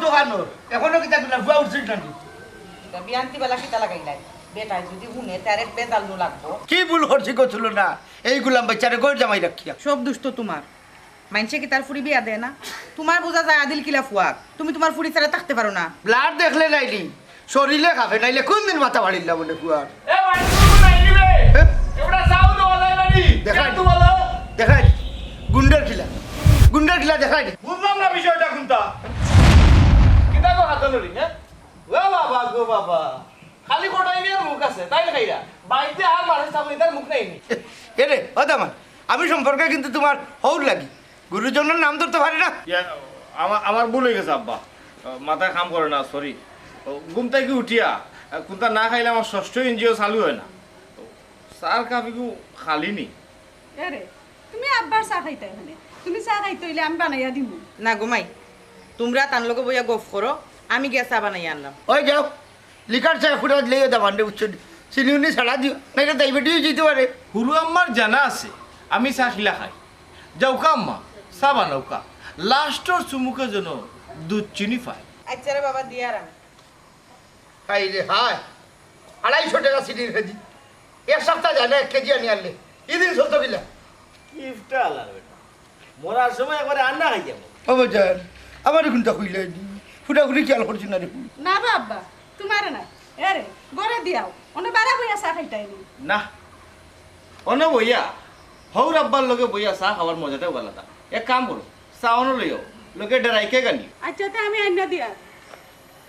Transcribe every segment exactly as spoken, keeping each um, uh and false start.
দোকানো, এখনো কিতা গুলা বুয়া উঠছিস না নি? বিয়ান্তি বেলা কিতা লাগাইলাই? বেটায় যুদি হুনে, তারে বেজাল নু লাগবো। কি ভুল করছি কছুলো না, এই গুলাম বাইচ্চারে ঘর জামাই রাখিয়া। সব দুষ তো তুমার। মাইনষে কিতার ফুরি বিয়া দেয় না? তুমার বুঝা যায় আদিল কিলা ফুয়াক। তুমি তুমার ফুরি ছাড়া থাকতে পারো না। ব্লাড দেখলে নাইনি, শরীরে কাঁপে, নাইলে কুনদিন মাথা ফাড়িল্লা মনে ফুয়ার। এ ভাই, তুমি নাই নিবে? এ? এগুলা চাও দেওয়া যায় না নি? দেখাই। একটু বলো। দেখাই। গুন্ডার কিলা। গুন্ডার কিলা দেখাই। বুঝলাম না বিষয়টা কুনটা। কিতা গো হাত লড়ি, হ্যাঁ? ও বাবা গো বাবা। খালি কটাই মিয়ার মুখ আছে, তাই না খাইরা? বাড়িতে আর মানুষ থাকলে তার মুখ নেই নি। এ রে, ও দামান, আমি সম্পর্কে কিন্তু তুমার হউর লাগি। গুরুজনর নাম ধরতে পারি না। ইয়া, আমার, আমার ভুল অই গেছে আব্বা। মাথায় কাম করে না, সরি। ঘুম থাকি উঠিয়া, কুনতা না খাইলে আমার ষষ্ঠ ইন্দ্রিয় চালু অয় না। চার কাপ ইগু খালি নি। এরে, তুমি আব্বার চা খাইতায় মানে? তুমি চা খাইতে অইলে আমি বানাইয়া দিমু। না গো মাই, তুমরা তান লগে বইয়া গফ করো, আমি গিয়া চা বানাইয়া আনলাম। ওই যাও, লিকার চা ফুটা দিলে দামানরে বুঝছো নি? চিনি উনি ছাড়া দিও, নাইলে ডায়াবেটিস অইযিতে পারে। হুরু আম্মার জানা আছে, আমি চা খিলা খাই। যাউক্কা আম্মা, চা বানাউক্কা। লাস্টর চুমুকে যেন দুধ চিনি পায়। আচ্ছা রে বাবা, দিয়ার আমি। হায় রে হায়, আড়াইশো টেকা চিনির কেজি। এক সপ্তাহ যায় না এক কেজি আনি আনলে। ইদিন চলতো কিলা? কিফটা আলার বেটা। মরার সময় একবারে আন্না খাই যাবো। ও বাজান, আমারে কুনতা কইলে নি? ফুটাফুটি খেয়াল করছি না রে। না বা আব্বা, তুমারে না। এরে, ঘরে দিয়াও। অনো বারা বইয়া চা খাইতায় নি। না। অনো বইয়া, হউর আব্বার লগে বইয়া চা খাওয়ার মজাটাউ আলাদা। এক কাম করো, চা অনো লইও, লগে ডেরাই কেক আনিও। আচ্ছা, তে আমি আইনা দিয়া।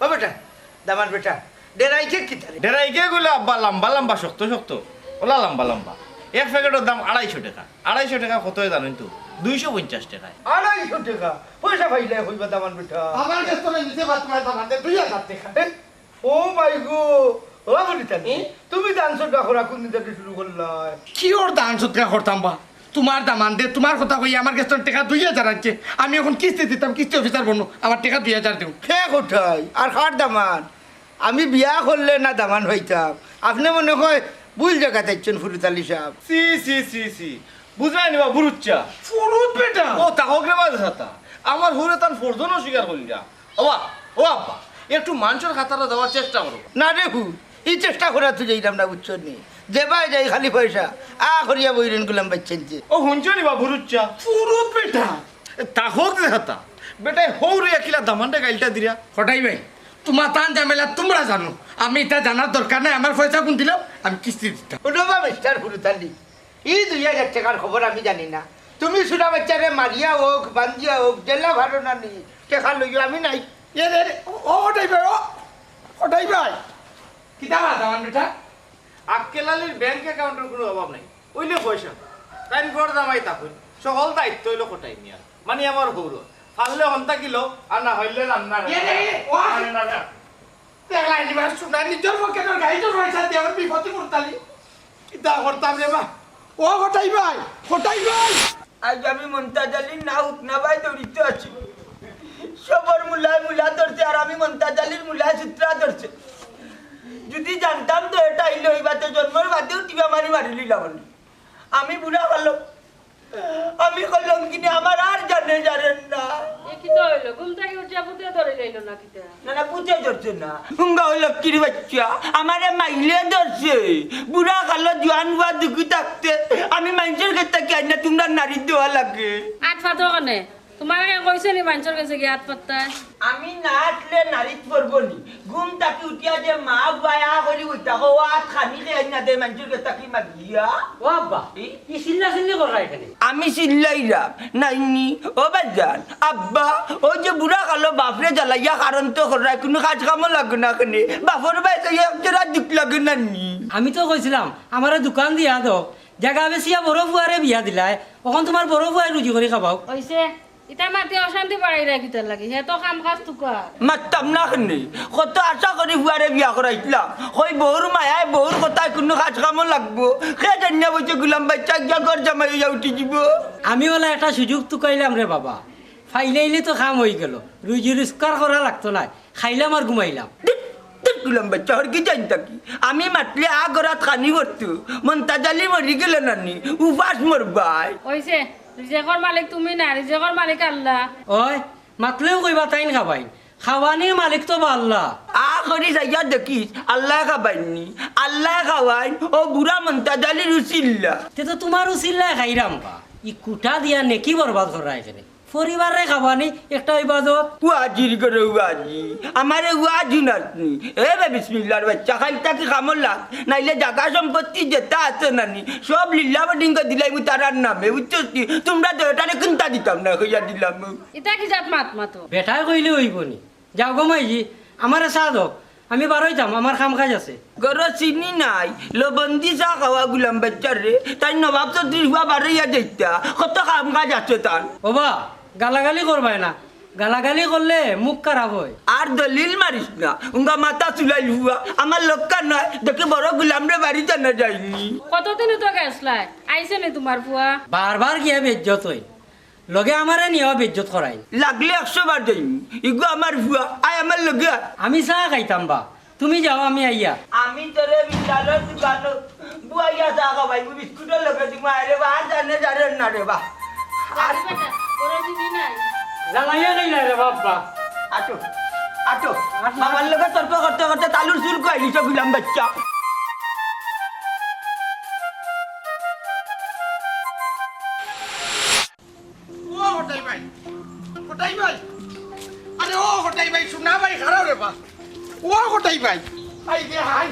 ও বেটা, দামান বেটা, ডেরাই কেক কিতা রে? ডেরাই কেক অইলো আব্বা লাম্বা লাম্বা, শক্ত শক্ত, ওলা লাম্বা লাম্বা। এক প্যাকেটর দাম আড়াইশো টেকা। আড়াইশো টেকা কত অয় জানইন তো? দুইশো পঞ্চাশ টেকায়। আড়াইশো টেকা? পয়সা পাইলে কইবা দামান বেটা। আমার গেছ থনে নিতে পারতো না দামান দে দুই হাজার টেকা। এ? ও মাই গো, ও বলি তানি, হুম? তুমি দান সদকা করা কুনদিন থাকি শুরু করলায়? কিওর দান সদকা করতাম বা? তুমার দামান্দে, তুমার কথা কই, আমার গেছ থনে টেকা দুই হাজার আনছে। আমি অখন কিস্তি দিতাম, কিস্তি অফিসার বনো, আমার টেকা দুই হাজার দেও। হে কোথায়? আর কার দামান? আমি বিয়া করলে না দামান পাইতাম? আপনে মনে কয় ভুল জাগাত আইছইন ফুরুত আলী সাব। ছি, ছি, ছি, ছি। বুঝরায় নি বা ফুরুচ্চা? ফুরুত বেটা। ও, তা হক রে বাদ কথা। আমার হউরে তান ফরজনও স্বীকার করিলা। ও বা, ও আব্বা, একটু মানষর খাতারা দেওয়ার চেষ্টা করো। না রে হু, ই চেষ্টা করা তো যাইরাম না, বুঝছো নি? যেবায় যাই খালি পয়সা, আ করিয়া বইরেন গুলাম বাইচ্চাইন্তে। ও হুনছো নি বা ফুরুচ্চা? ফুরুত বেটা। তা হক রে হাতা। বেটায় হউরে একিলা দামান্দরে গাইলটা দিরা। কটাই ভাই, তুমার তান ঝামেলা তুমরা জানো। আমি ইতা জানার দরকার নাই, আমার পয়সা কুন দিলাও, আমি কিস্তি দিতাম। হুনো বা মিস্টার ফুরুত আলী, ই দুই হাজার টেকার খবর আমি জানি না। তুমি ছুরা বাইচ্চারে মারিয়া অউক, বান্দিয়া অউক, যেলা পারো না নি, টেকা লইও, আমি নাই। এ রে রে, ও, ও কটাই ভাই, ও, কটাই ভাই। কিতা বা দামান বেটা? আক্কেল আলীর ব্যাংক অ্যাকাউন্টর কুনু অভাব নাই। অইলে পয়সা। তাইন ঘর জামাই থাকইন। সকল দায়িত্ব অইলো কটাই মিয়ার। মানি আমার হউর। পারলে হন্তা কিলো, আর না অইলে রান্না। এ রে, রে, ও আছে। আরে না, না। দেখলাই নি বা, শুনা, নিজর পকেটর গাড়িত পয়সা দিয়া আমার বিপদে পড়তালি। কিতা করতাম রে বা? ও কটাই ভাই, কটাই ভাই। আইজ আমি মন্তাজ আলীর না উঠনা বায় দৌড়িত আছি। সবর মুলায় মুলা ধরছে, আর আমি মন্তাজ আলীর মুলায় সুত্রা ধরছে। যুদি জানতাম তো এটা অইলো, ইবাতে জন্মর বাদেউ টিপা মারি মারিলিলাম অনে। আমি বুড়া কালো, আমি কলঙ্কিনী, আমার আর জানে জানেন না। এ কিতা অইলো? ঘুম থাকি উঠিয়া ভূতে ধরিলাইলো না কিতা? না, না, ভূতে ধরছে না। হুঙ্গা অইলো কির বাইচ্চা, আমারে মাইলে ধরছে। বুড়া কালো জোয়ান বুয়া দুখি থাকতে আমি মাইনষর গেছ থাকি আইনা তুমরার নাড়িত দেওয়া লাগে। আত পাতো কেনে? তুমারে কেউ কইছে নি মাইনষর গেছে গিয়া আত পাততায়? আমি না আতলে নাড়িত পড়বো নি? ঘুম থাকি উঠিয়া যে মা বুয়ায় আ করি উঠা, ও আত খানি খেয়ে না দে মাইনষর গেছ থাকি মাগিয়া। ও আব্বা, ই? ই চিল্লা চিল্লি কররা এখানে? আমি চিল্লাইরাম নাইনি? ও বাজান, আব্বা, অউ যে বুড়া কালো বাফরে জ্বালাইয়া কারণ তো কররায়, কুনু কাজ কামো লাগে না কেনে? বাফর বায় তো এক জোড়া দুখ লাগে না নি? আমি তো কইছিলাম, আমারে দোকান দিয়া দেও, জাগা বেচিয়া বড় ফুয়ারে বিয়া দিলায়, অখন তুমার বড় ফুয়ায় রুজি করি খাবাউক। অইছে, ইতা মাতি অশান্তি বাড়াইরায় কিতার লাগি? হে তো কাম কাজ তুকার। মাততাম না কেনে? কত আশা করি ফুয়ারে বিয়া করাইছলাম। কই বউর মায়ায় বউর কথায় কুনু কাজ কামো লাগবো? কে জানিয়া বইছে গুলাম বাইচ্চা গিয়া ঘর জামাই অইয়া উঠি যিবো। আমি অলা একটা সুযোগ তুকাইলাম রে বাবা। ফাইলাইলে তো কাম অইগেলো। রুজি রোজগার করা লাগতো নায়। খাইলাম আর ঘুমাইলাম। ধুর, ধুর, গুলাম বাইচ্চা, হর কি জানি থাকি? আমি মাতলে আগ রাত খানি করতো। মন্তাজ আলী মরি গেলে নানি, উপাস মরবায়। অইছে, রিজেকর মালিক তুমি না, রিজেকর মালিক আল্লা। অয়, মাতলেউ কইবা তাইন খাবাইন। খাওয়ানির মালিক তো বা আল্লাহ। আ করি যাইয়া দেখিস, আল্লায় খাবাইননি, আল্লায় খাওয়াইন, অউ বুড়া মন্তাজ আলীর উসিল্লা। তে তো তুমার উসিল্লায় খাইরাম বা। ই কুটা দিয়া নেকি বরবাদ কররায় কেনে? পরিবাররে খাবানি একটা ইবাদত। ওয়াজির ঘরো ওয়াজি, আমারে ওয়াজ হুনাসনি। এ বে বিসমিল্লার বাইচ্চা, খাইল থাকি কামো লাগ, নাইলে জাগা সম্পত্তি যেতা আছে নানি, সব লিল্লা বডিঙ্গ দিলাইমু তারার নামে, বুঝছস নি? তুমরা দুইওটারে কুন্তা দিতাম না, কইয়া দিলাম। ইতা কি জাত মাত মাতো? বেটায় কইলে অইবো নি? যাও গো মাইজি, আমারে চা দেও, আমি বারইতাম, আমার কাম কাজ আছে। ঘরো চিনি নাই, লবন্দি চা খাওয়া গুলাম বাইচ্চারে, তাইন নবাব চৌধুরীর ফুয়া বারইয়া যাইতা, কত কাম কাজ আছে তান। ওবা, গালাগালি করবায় না, গালাগালি করলে মুখ খারাপ অয়। আর দলিল মারিস না, উঙ্গা মাথা চুলাইল ফুয়া, আমার লক্কা নায়, দেখি বড় গুলামরে বাড়িত আনা যায়নি। কতদিন তো গেছলায়, আইছে নি তুমার ফুয়া? বারবার গিয়া বেইজ্জত অই। লগে আমারে নিয়াও বেইজ্জত করাইন। লাগলে একশো বার যাইমু। ইগু আমার ফুয়া, আয় আমার লগে আয়। আমি চা খাইতাম বা, তুমি যাও, আমি আইয়া। আমি তোরে বিশালর দোকানো বুয়াইয়া চা খাওয়াইমু, বিস্কুটর লগে দিমু, আয় রে বা, আর জানে জানে না রে বা। আর বেটা, তোরে চিনি নাই। জ্বালাইয়া খাইলায় রে বাবা। আটো, আটো। বাবার লগে তর্ক করতে করতে তালুর চুল কই নিছো গুলাম বাইচ্চা। ও কটাই ভাই, কটাই ভাই, আরে ও কটাই ভাই, সোনা ভাই, খাড়াও রে বা। ও কটাই ভাই, আই রে হাই,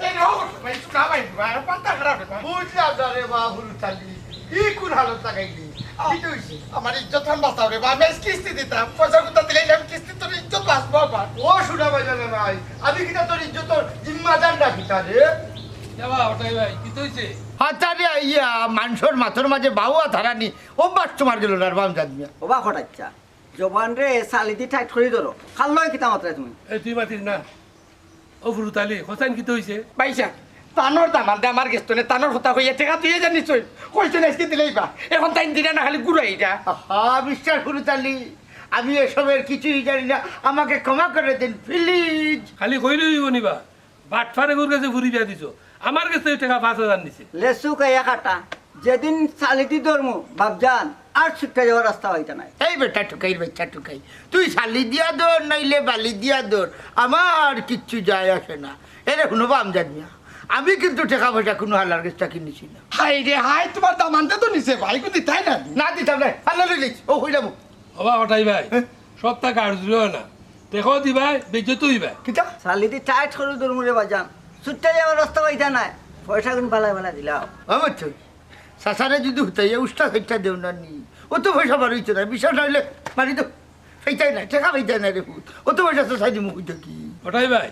এ রে ও কটাই ভাই, সোনা ভাই, ভাই, পাতা খাড়াও রে বা। বুঝলাম না রে বা, হুরুতালি, ই কুন হালত লাগাইলি? কিতা অইছে? আমার ইজ্জত খান বাঁচাও রে বা, আমি আইজ কিস্তি দিতাম, পয়সা কুন্তা দিলাইলে আমি কিস্তি তোর ইজ্জত বাঁচবো আবার। ও সোনা ভাই, জানে ভাই, আমি কিতা তোর ইজ্জতর জিম্মাদার না কিতা রে? এ বা, কটাই ভাই, কিতা অইছে? হাতারে আইয়া মানষর মাথার মাঝে বাউয়া ধারানি অভ্যাস তুমার গেল না রে বাম জাদমিয়া। ওবা কটাইচ্ছা, জবানরে চালিদি টাইট করি ধরো। কার লগে কিতা মাতরায় তুমি? এ, তুই মাতিস না। ও ফুরুতালি, হোসেন কিতা অইছে? ভাইসাব, তানর দামান্দে আমার গেছ থনে তানর কথা কইয়া টেকা দুই হাজার নিছইন। কইছইন আইজকে দিলাইবা। এখন তাইন দিরা না, খালি ঘুরাইরা। আহা, মিস্টার ফুরুতালি, আমি এসবের কিছুই জানি না, আমাকে ক্ষমা করে দিন, please। খালি কইলেউ অইবো নি বা? বাটফার এগুর গেছে ফুরি বিয়া দিছো, আমার গেছে টেকা পাঁচ হাজার নিছে। লেচু খাইয়া কাটা, যেদিন চালিদি ধরমু, বাপজান, আর ছুট্টা যাওয়ার রাস্তা পাইতা নায়। এই বেটা ঠুকাইর বাইচ্চা ঠুকাই, তুই চালিদিয়া ধর নাইলে বালিদিয়া ধর, আমার কিচ্ছু যায় আসে না। এরে হুনো বাম জাদমিয়া, আমি কিন্তু টেকা পয়সা কুনু হালার গেছ থাকি নিছি না। হায় রে হায়, তুমার দামান্দে তো নিছে ভাই, কুন্তা দিতায় না। না দিতাম নায়, হালা লই যাইছ, ও কইলাম। ওবা কটাই ভাই, হ্যাঁ? সপ্তাহ কার জুড়ে হয় না। দেখো দিবায়, বেইজ্জত অইবায়। কিতা? চালিদি টাইট করি ধরমু রে বাজান। ছুট্টা যাওয়ার রাস্তা পাইতা নায়। পয়সা গুন ফালাই ফালাই দিলাও। আমার তো চাচারে যদি হুতাইয়া উষ্টা খাইটা দেও না নি, অত পয়সা বার অইতো না। বিশ্বাস না অইলে মারি দেও। পাইতায় নায়, টেকা পাইতায় নায় রে পুত। অত পয়সা চাচায় দিমু কই থাকি? কটাই ভাই,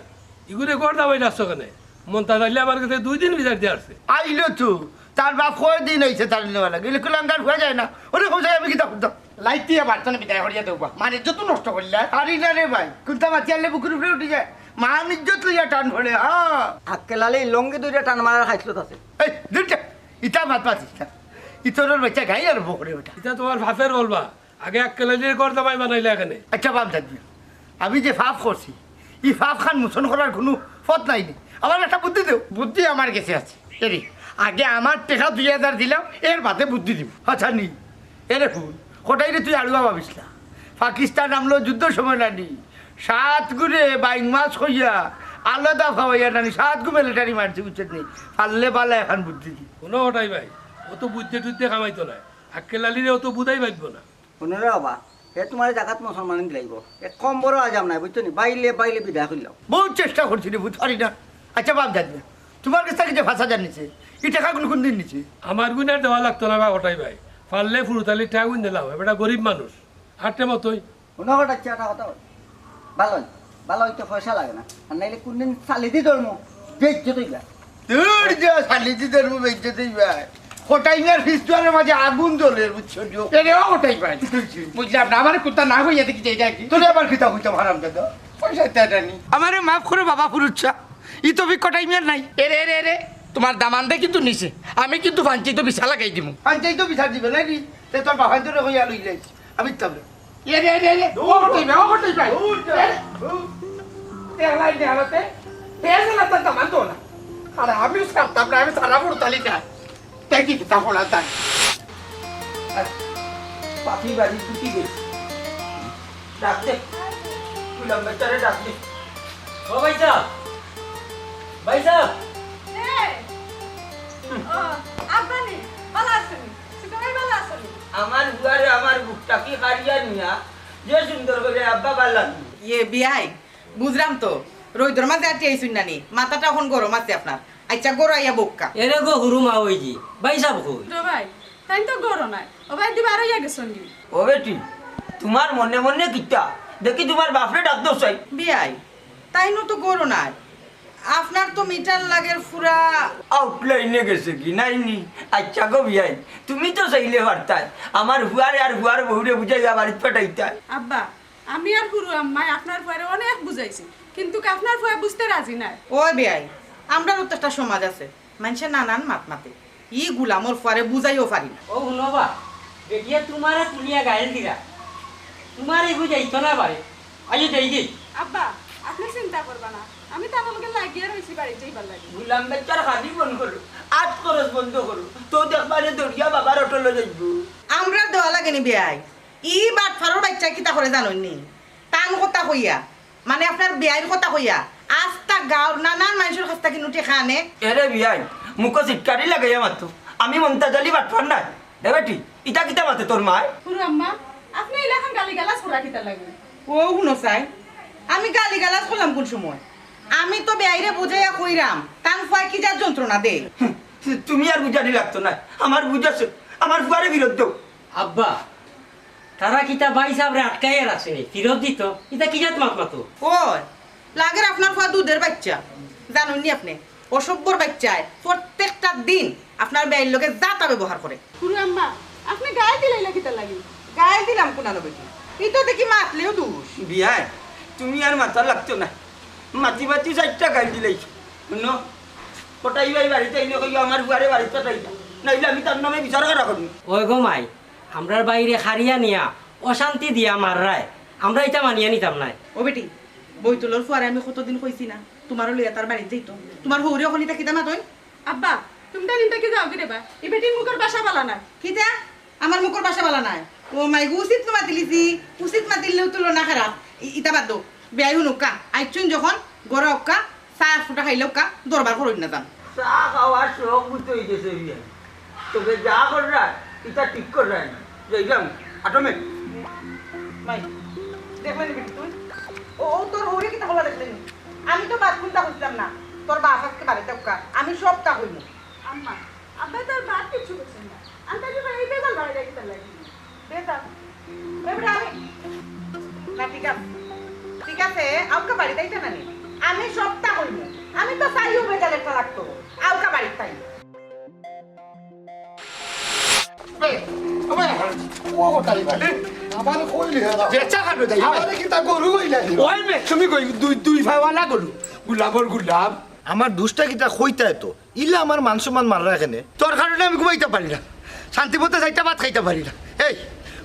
ইগুরে ঘর দাবাই রাখছো কেনে? মন্তাজ আলী আমার গেছে দুই দিন বিচার দিয়া আসছে। আইলো তো, তার বাপ কয়দিন আইছে তার নেওয়া লাগে। ইলে কুলাঙ্গার ফুয়া যায় না। ওরে কোথায় আমি কিতা করতাম? লাইতিয়া বার্তনে বিদায় করিয়া দেও বা। মান ইজ্জত তো নষ্ট করিলা। আরে না রে ভাই, কুন্তা মাতি আনলে বুকুর উপরে উঠি যায়। মান ইজ্জত লইয়া টান পড়ে, হ্যাঁ। আক্কেল আলী লঙ্গি ধরিয়া টান মারার খাইছলত আছে। এই, দূর যা। ইতা মাত মাতিস না। ইতরর বাচ্চা গাই আর বকরে বেটা। ইতা তুমার বাপের বলবা। আগে আক্কেল আলীরে ঘর দাবাই বানাইলা কেনে? আচ্ছা, বাপ দাদি, আমি যে পাপ করছি, ই পাপ খান মোচন করার কুনু পথ নাই নি? আমার একটা বুদ্ধি দেও। বুদ্ধি আমার গেছে আছে। এরে, আগে আমার টেকা দুই হাজার দিলাও, এর বাদে বুদ্ধি দিমু। আচ্ছা নি, এরে হুন, কটাইরে তুই আড়ুয়া ভাবিস না। পাকিস্তান আমলো যুদ্ধর সময় নানি, সাত গুরে বাইং মাছ কইয়া আলাদা ফাওয়াইয়া নানি, সাত গু মিলিটারি মারছি, বুঝছত নি? পারলে বালা এখান বুদ্ধি দি। হুনো কটাই ভাই, অত বুদ্ধি টুদ্ধি কামাইতো নায়। আক্কেল আলীরে অত বুঝাই পারবো না। হুনো রে বাবা, হে তুমারে জাগাত মুসলমানি দিলাইবো। এ কম বড় আজাম নায়, বুঝছো নি? বাইলে বাইলে বিদায় করিলাও। বহুত চেষ্টা করছি রে, বুঝ পারি না। আচ্ছা বাপ জানি না, তুমার গেছ থাকি যে পাঁচ হাজার নিছে, ই টেকা কুন কুন দিন নিছে? আমার গুনার দেওয়া লাগতো না বা কটাই ভাই, পারলে ফুরুতালি টেকা গুন দিলাও, এ বেটা গরিব মানুষ, আটে মতোই। হুনো কটাই, একটা কথা কই। ভালা অই, ভালা অইতে পয়সা লাগে না। আর নাইলে কুনদিন চালিদি ধরমু, বেইজ্জত অইবা। দূর যা, চালিদি ধরমু, বেইজ্জত অইবা। কটাই মিয়ার ফিস দুয়ারের মাঝে আগুন জ্বলে, বুঝছো নি? এরে ও কটাই ভাই। বুঝলাম না, আমারে কুন্তা না কইয়া দেখি যাই দেখি। তোরে আবার কিতা কইতাম হারামজাদা? পয়সা তেটা নি। আমারে মাফ করো বাবা ফুরুচ্ছা। ই তৌফিক কটাই মিয়ার নাই। এরে, এরে, এরে, তুমার দামান্দে কিন্তু নিছে। আমি কিন্তু ফাঞ্চিত বিচার লাগাই দিমু। ফাঞ্চিত বিচার দিবে নাকি? তে তোর বাফাইন্তরে কইয়া লই যাইস। আমি দিতাম না। এ রে, এ রে, এ রে। দূর। ও কটাই ভাই, ও কটাই ভাই। দূর যা। এ রে। দূর। এ হালাই নে হালাতে। এ হালাতে দামান তো না। আরে আমিও ছাড়তাম না, আমি সারা ফুরুতালি না। দেখি কিতা করা যায়। আর পাপি বাড়ি ঢুকি গেছে। ডাক দে। তুই বেটারে ডাক দি। ও ভাইসাব, ভাইসাব। ও, আব্বানি, ভালা আছনি? ছোট ভাই ভালা আছনি? আমার বুয়ারে আমার বুকটা কি কাড়িয়া নিয়া যে সুন্দর করি আব্বা বালা। ইয়ে বিয়াই, বুঝরাম তো, রইদর মাঝে আটি আইছইন নানি, মাথাটা অখন গরম আছে আপনার। আইচ্ছা, গরো আইয়া বউক্কা। এরে গো হুরু মা ওই জি, ভাইসাব কই? ছোট ভাই, তাইন তো গরো নাই। ও ভাই, দিবা আর ইয়া গেছনি? ও বেটি, তুমার মনে মনে কিতা? দেখি তুমার বাফরে ডাক দেও চাই। বিয়াই, তাইনও তো গরো নাই। আপনার তো মিটার লাগের ফুরা। আউটলাইনে গেছে কি নাইনি? আইচ্ছা গো বিয়াই, তুমি তো চাইলে পারতায় আমার ফুয়ারে আর ফুয়ার বউরে বুঝাইয়া বাড়িত পাঠাইতায়। আব্বা, আমি আর হুরু আম্মায় আপনার ফুয়ারে অনেক বুঝাইছি, কিন্তু আপনার ফুয়া বুঝতে রাজি নায়। ও বিয়াই, আমরারও তো একটা সমাজ আছে, মানষে নানান মাত মাতে। ই গুলামর ফুয়ারে বুঝাইও পারি না। ও হুনো বা, বেটিয়ে তুমারে তুলিয়া গাইল দিরা, তুমার এগু যাইতো না বাড়ি, আইও যাই যাই। আব্বা, আপনে চিন্তা করবা না, আমি তান লগে লাগিয়া রইছি বাড়িত যাইবার লাগি। গুলাম বেচার খালি মন করো, আত খরচ বন্ধ করো, তো দেখবারে দরিয়া বাবার অটলো যাইব। আমরার দেওয়া লাগেনি বিয়াই। ই বাটফারর বাইচ্চায় কিতা করে জানইননি? তান কথা কইয়া, মানে আপনার বিয়াইর কথা কইয়া, আস্তা গাঁওর নানান মানষর কাছ থাকি নুটি খানে। এরে বিয়াই, মুখো সিটকারি লাগাইয়া মাতো। আমি মন্তাজ আলী বাটফার নায়। এ বেটি, ইতা কিতা মাতে তোর মায়? হুরু আম্মা, আপনে ইলাখান গালিগালাজ করা কিতা লাগি? ও হুনো চাই, আমি গালিগালাজ করলাম কোন সময়? আমি তো বিয়াইরে বুঝাইয়া কইরাম, তান ফুয়ায় কি জাত যন্ত্রণা দেয়। হুম, তুমি আর বুঝানি লাগতো না। আমার বুঝ আছে, আমার ফুয়ারে ফিরত দেও। আব্বা, তারা কিতা ভাইসাবরে আটকাইয়া রাখছে নি? ফিরত দিত? ইতা কি জাত মাত মাতো? ওই, লাগের আপনার ফুয়া দুধের বাইচ্চা। জানইননি আপনে? অসভ্যর বাইচ্চায় প্রত্যেকটা দিন আপনার বিয়াইর লগে যাতা ব্যবহার করে। হুরু আম্মা, আপনে গাইল দিলাইলা কিতা লাগি? গাইল দিলাম কুনানো বেটি। ইতা দেখি মাতলেও দুষ। বিয়াই, তুমি আর মাতা লাগতো না। মাতি মাতি চাইরটা গাইল দিলাইছো। হুনো, কটাই ভাই বাড়িত আইলে কইও আমার ফুয়ারে বাড়িত পাঠাইতা। নাইলে আমি তার নামে বিচার করা করমু। ওই গো মাই, আমরার বাইরে খারিয়া নিয়া অশান্তি দিয়া মাররায়। আমরা ইতা মানিয়া নিতাম নায়। ও বেটি, বইতুলর ফুয়ারে আমি কতদিন কইছি না, তুমারও লইয়া তার বাড়িত যাইতো। তুমার হউরে অখন ইতা কিতা মাতইন? আব্বা, তুমরা নিন্দা কি যাও গিরে বা? ই বেটির মুখর ভাষা বালা নায়। কিতা? আমার মুখর ভাষা বালা নায়? ও মাইগো, উচিত তো মাতিলিছি, উচিত মাতিলেও তুলনা খারাপ। ই-, ইতা বাদ দেও। বিয়াই হুনুক্কা, আইছইন যখন, গরো অক্কা, চা ফুটা খাইলে অক্কা, দরবার করইন না যান। চা খাওয়ার শখ বুঝতে হইতেছে বিয়াই। তবে যা কররা, ইতা ঠিক কররা না। যাইলাম, আটো মে। মাই, দেখলে নি বেটি তুই? ও, ও তোর হউরে কিতা হলা দেখলে নি? আমি তো বাদ কুন্তা কইছিলাম না। তোর বাপ আজকে বাড়িত অক্কা, আমি সবতা কইমু। আম্মা, আব্বা তার বাপ কিচ্ছু করছেন না। আমি তাকে এই বেজাল বাড়ি রাখি তার লাগি। বেজাল? এবারে আমি না, ঠিক আছে, ঠিক আছে, আউক্কা বাড়িত আইতা না নি? আমি সবতা কইমু। আমি তো চাইও বেজাল একটা লাগতো। আউক্কা বাড়িত তাই। ও গোটালি ভাই, আমার কইলি হ্যাঁ। বেচা খাবে যাই। আমারে কিতা গরু কইলা নি? ওই মে, তুমি কই দুই, দুই ভাইওয়ালা গরু। গুলামর গুলাম। আমার দুষ্টা কিতা কইতায় তো। ইলা আমার মান সম্মান মাররা এখানে। তোর কারণে আমি ঘুমাইতা পারি না। শান্তি মতো চাইরটা ভাত খাইতা পারি না। এই,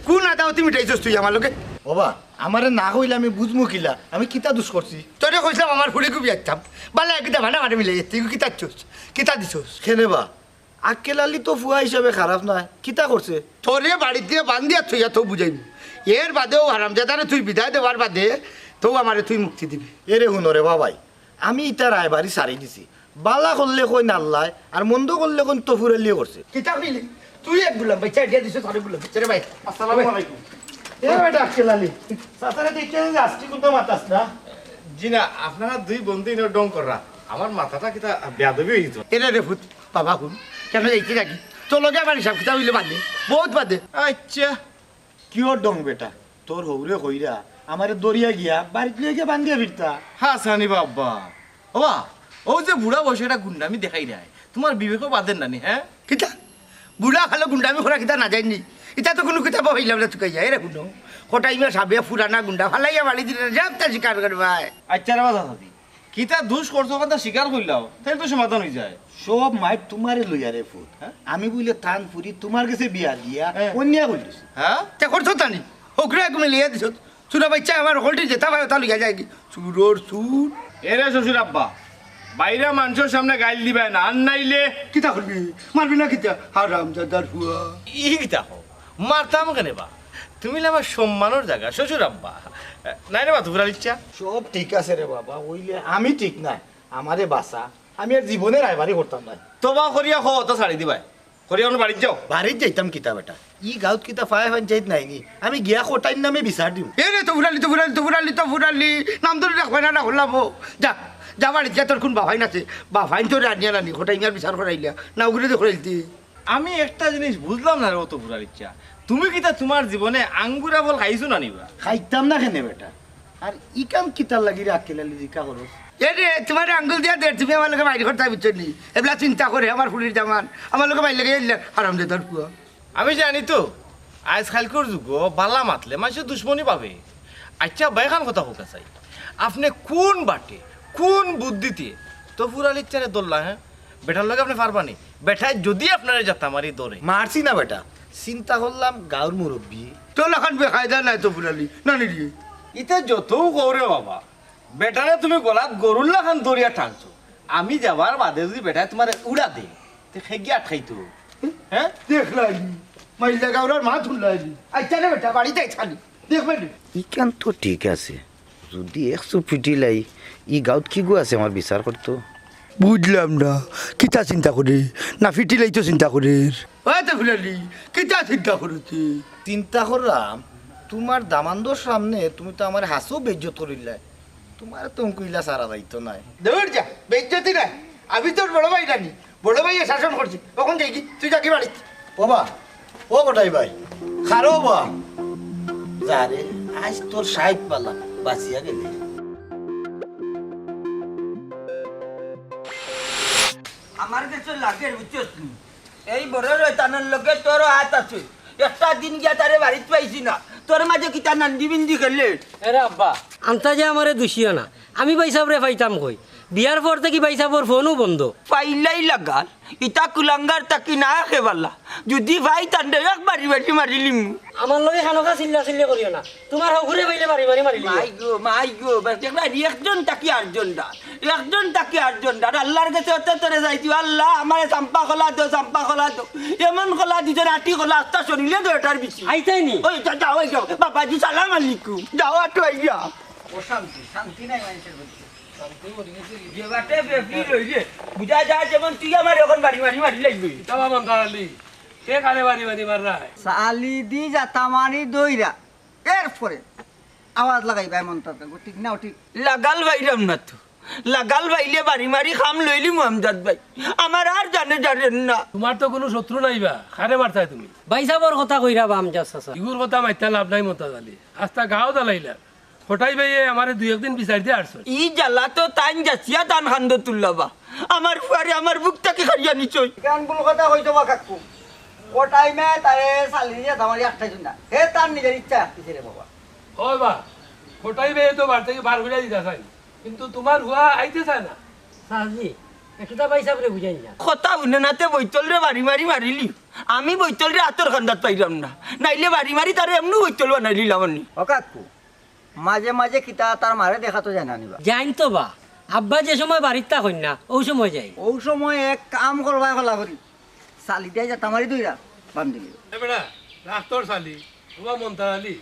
কোন আদাওতি মিটাইছস তুই আমার লগে? ওবা, আমারে না কইলে আমি বুঝমু কিলা? আমি কিতা দুষ করছি? তোরে কইছলাম আমার ফুড়িগু বিয়া দিতাম। বালা একটা ভাড়া মারে মিলাই যাচ্ছে। কিতা দিছস? কিতা দিছস? কেনে বা? আক্কেল আলী তো ফুয়া হিসাবে খারাপ নায়। কিতা করছে? তোরে বাড়িত দিয়া বান্দিয়া থইয়া তো বুঝাইমু। এর বাদেও হারামজাদারে তুই বিদায় দেওয়ার বাদে তো আমারে তুই মুক্তি দিবি। এরে হুনো রে বাবাই, আমি ইতা রায়বাড়ি ছাড়ি দিছি। বালা করলে কইন আল্লায়, আর মন্দ করলে কইন তফুর আলীয়ে করছে। কিতা কইলি? তুই এক গুলাম ভাই, চাইরটা দিছস, আরেক গুলাম ভাই। রে ভাই। আসসালামু আলাইকুম। এ বেটা আক্কেল আলী, চাচারে দেখতে যে আজকে কুন্তা মাতাস না? জি না, আপনারা দুই বন্ধু ইনো ঢং কররা। আমার মাথাটা কিতা বেয়াদবি হইতো। এরে রে ফুত, বাবা হুন, কেনে যাইতে নাকি? তোর লগে আমার হিসাব কিতাব অইলে বাদে, বউত বাদে। আচ্ছা, কিওর ঢং বেটা? তোর হউরে কইরা আমারে দরিয়া গিয়া বাড়িত লইয়া গিয়া বান্দিয়া ফিরতা। হাছানি বাবা। ওবা, অউ যে বুড়া বয়সে একটা গুন্ডামি দেখাইরায়, তুমার বিবেকও বাদের না নি, হ্যাঁ? কিতা? বুড়া কালো গুন্ডামি করা কিতা না যায়নি? ইতা তো কুনু কিতাবো পাইলাম না তুকাইয়া। এরে হুনো, কটাই মিয়া সাবে পুরানা গুন্ডা ফালাইয়া বাড়ি দিলে যাবতা স্বীকার করবায়। আচ্ছা রে বাবা, কিতা দুষ করছো কথা স্বীকার করিলাও, তাইলে তো সমাধান অইযায়। সব মাইর তুমারে লইয়া রে ফুত। হ্যাঁ? আমি বুলে তান ফুরি তুমার গেছে বিয়া দিয়া হ্যাঁ। অন্যায় করিলিছি। হ্যাঁ? তে করছো তানি? হকরে এগুনে লইয়া দিছো। চুরা বাইচ্চা আমার হকলটি যেতা পায় ওতা লইয়া যায়গি। চুরর চুর। এরে শ্বশুর আব্বা, বাইরা মানষর সামনে গাইল দিবায় না, আর নাইলে কিতা করবি? মারবি না কিতা? হারামজাদার ফুয়া। ই কিতা কও? মারতাম কেনে বা? তুমি অইলে আমার সম্মানর জাগা, শ্বশুর আব্বা। নায় রে বা, তোফুর আলীর চাচা? সব ঠিক আছে রে বাবা, অইলে আমি ঠিক নায়। আমারে বাঁচা, আমি আর জীবনে রায়বারি করতাম নায়। তবা করিয়া কও, অতা ছাড়ি দিবায়। করিয়া অখন বাড়িত যাও। বাড়িত যাইতাম কিতা বেটা? ই গাঁওত কিতা ফায় পঞ্চায়েত নাই নি? আমি গিয়া কটাইর নামে বিচার দিমু। এ রে, তোফুর আলী, তোফুর আলী, তোফুর আলী, তোফুর আলী। নাম ধরি ডাকবায় না, ডাকলাম। যা, যা বাড়িত গিয়া তোর কুন বাফাইন আছে? বাফাইন তোরে আনিয়া নানি, কটাইন আর বিচার করাইলা। না, উগরে দে করাইলতি। আমি একটা জিনিস বুঝলাম না রে, অত তোফুর আলীর চাচা। তুমি কিতা তুমার জীবনে আঙ্গুরা ফল খাইছো না নি বা? খাইতাম না কেনে বেটা? আর ই কাম কিতার লাগি রে আক্কেল আলী জিকা করো? এ রে, তুমারে আঙ্গুল দিয়া দের, তুমি আমার লগে মাইর করতায়, বুঝছো নি? এবলা চিন্তা করে আমার ফুড়ির দামান, আমার লগে মাইর লাগাইয়া দিলে, হারামজাদার ফুয়া। আমি জানি তো, আইজ কাইলকুর যুগো বালা মাতলে মানষে দুশমনি পাবে। আইচ্ছা, বাই খান কথা কউক্কা চাই, আপনে কুন বাটে, কুন বুদ্ধিতে তোফুর আলীর চাচারে ধরলা, হে? বেটার লগে আপনে পারবা নি? বেটায় যুদি আপনারে জাতা মারি ধরে। মারছি না বেটা, চিন্তা করলাম গাঁওর মুরব্বি। তোর লাখান বেকায়দা নায় তোফুর আলী, নানি রে। ইতে যতউ কও রে বাবা, বেটারে তুমি গলাত গরুর লাখান ধরিয়া টানছো। আমি যাবার বাদে যুদি বেটায় তুমারে উড়া দে, তে কে গিয়া আটকাইতো? হে? দেখলায়নি, মাইল্লা গাউরার মাত হুনলায়নি। আইচ্ছা রে বেটা, বাড়িত আইস খালি, দেখবে নি। ইখান তো ঠিক আছে, যুদি এক চুপ ফিটিলাই, ই গাঁওত কিগু আছে আমার বিচার করতো? বুঝলাম না, কিতা চিন্তা করে? না ফিটিলাই তো চিন্তা করে। ওই তোফুর আলী, কিতা চিন্তা করো তুই? চিন্তা করলাম, তুমার দামান্দর সামনে তুমি তো আমারে হাছাউ বেইজ্জত করিলায়। তুমারে তো অখন কইলা ছাড়া যাইতো নায়। দূর যা, বেইজ্জতি নায়। আমি তোর বড় ভাই নানি, বড় ভাইয়ে শাসন করছি। অখন যাইগি, তুই যাগি বাড়িত। ও বা, ও কটাই ভাই, খারো বা। যা রে, আইজ তোর সাইত পালা, বাঁচিয়া গেলে। আমার গেছে লাগে, বুঝছস নি? এই বড় শয়তানর লগে তোরও আত আছে। একটা দিন গিয়া তারে বাড়িত পাইছি না। তোর মাঝে কিতা নান্দি বিন্দি খেলে? এরে আব্বা, আন্তাজে আমারে দুষিও না। আমি ভাইসাবরে পাইতাম কই? বিয়ার পর থাকি ভাইসাবর ফোনও বন্ধ। পাইলাই লাগাল। ইতা কুলাঙ্গার থাকি না খেবালা। যুদি পাইতাম রে এক বাড়ি বাড়ি মারিলিমু। আমার লগে খানোকা চিল্লা চিল্লি করিও না। তুমার হগুরে পাইলে বাড়ি বাড়ি মারিলিমু। মাই গো, মাই গো, বাস দেখলা নি, একজন থাকি আটজন ডাক। একজন থাকি আটজন ডাক। আল্লার গেছে অত তরে যাইছি, আল্লা, আমারে চাম্পা কলা দেও, চাম্পা কলা দেও। এমন কলা দিছে, আটি কলা, আস্তা শরীরে দেও এটার বেশি। আইতায় নি? ওই, যা, যাও, ওই যাও। বাবাজি, সালাম আলাইকুম। যাও, আটো আইয়া। অশান্তি, শান্তি নাই মানুষের মধ্যে। শান্তি মরি গেছে। যে বাটে বেফি রইলে, বুঝা যায় যেমন তুই আমার এখন বাড়ি বাড়ি মারি লাগবি। কিতা বা মন্তার আলী, কে কারে বাড়ি বাড়ি মাররায়? চালি দি জাতা মারি দইরা। এরপরে আওয়াজ লাগাইবা এমন তাতে, ঠিক না? ঠিক। লাগাল পাইলাম না তো। লাগাল পাইলে বাড়ি মারি কাম লইলিমু আমজাদ ভাই। আমার আর জানে জানেন না। তুমার তো কুনু শত্রু নাই বা, কারে মারতায় তুমি? ভাইসাবর কথা কইরা বা আমজাদ চাচা। ইগুর কথা মাতিয়া লাভ নাই মন্তাজ আলী। আস্তা গাঁও জ্বালাইলা। কটাই ভাইয়ে আমারে দুই একদিন বিচার দিয়া আরছইন। ই জ্বালা তো তাইন যাচিয়া তান কান্দো তুললা বা। আমার ফুয়ারে আমার বুক থাকি কাড়িয়া নিছইন। ইখান ভুল কথা কইছো বা কাকু। কটাই মায় তারে চালি দিয়া তামারি আটকাইছইন না। হে তার নিজের ইচ্ছা আটকিছে রে বাবা। ওই বা, কটাই ভাইয়ে তো বাড়ি থাকি বার করিয়া দিতা চাইন। কিন্তু তুমার ফুয়া আইতে চায় না। চাচি, একটুতা ভাইসাবরে বুঝাইন না। কথা হুনে না তে বৈতলরে বাড়ি মারি মারিলি। আমি বৈতলরে আতর কান্দাত পাইলাম না। নাইলে বাড়ি মারি তারে এমনু বৈতল বানাইলিলাম আমি। ও কাকু, মাঝে মাঝে কিতা তার মারে দেখা তো যায় না নি বা? যাইন তো বা, আব্বা যে সময় বাড়িত থাকইন না, অউ সময় যাই। অউ সময় এক কাম করবায় কলা করি, চালি দিয়া জাতা মারি দইরা বান্ধিলিও। এ বেটা, রাখ তোর চালি, ও বা মন্তার আলী,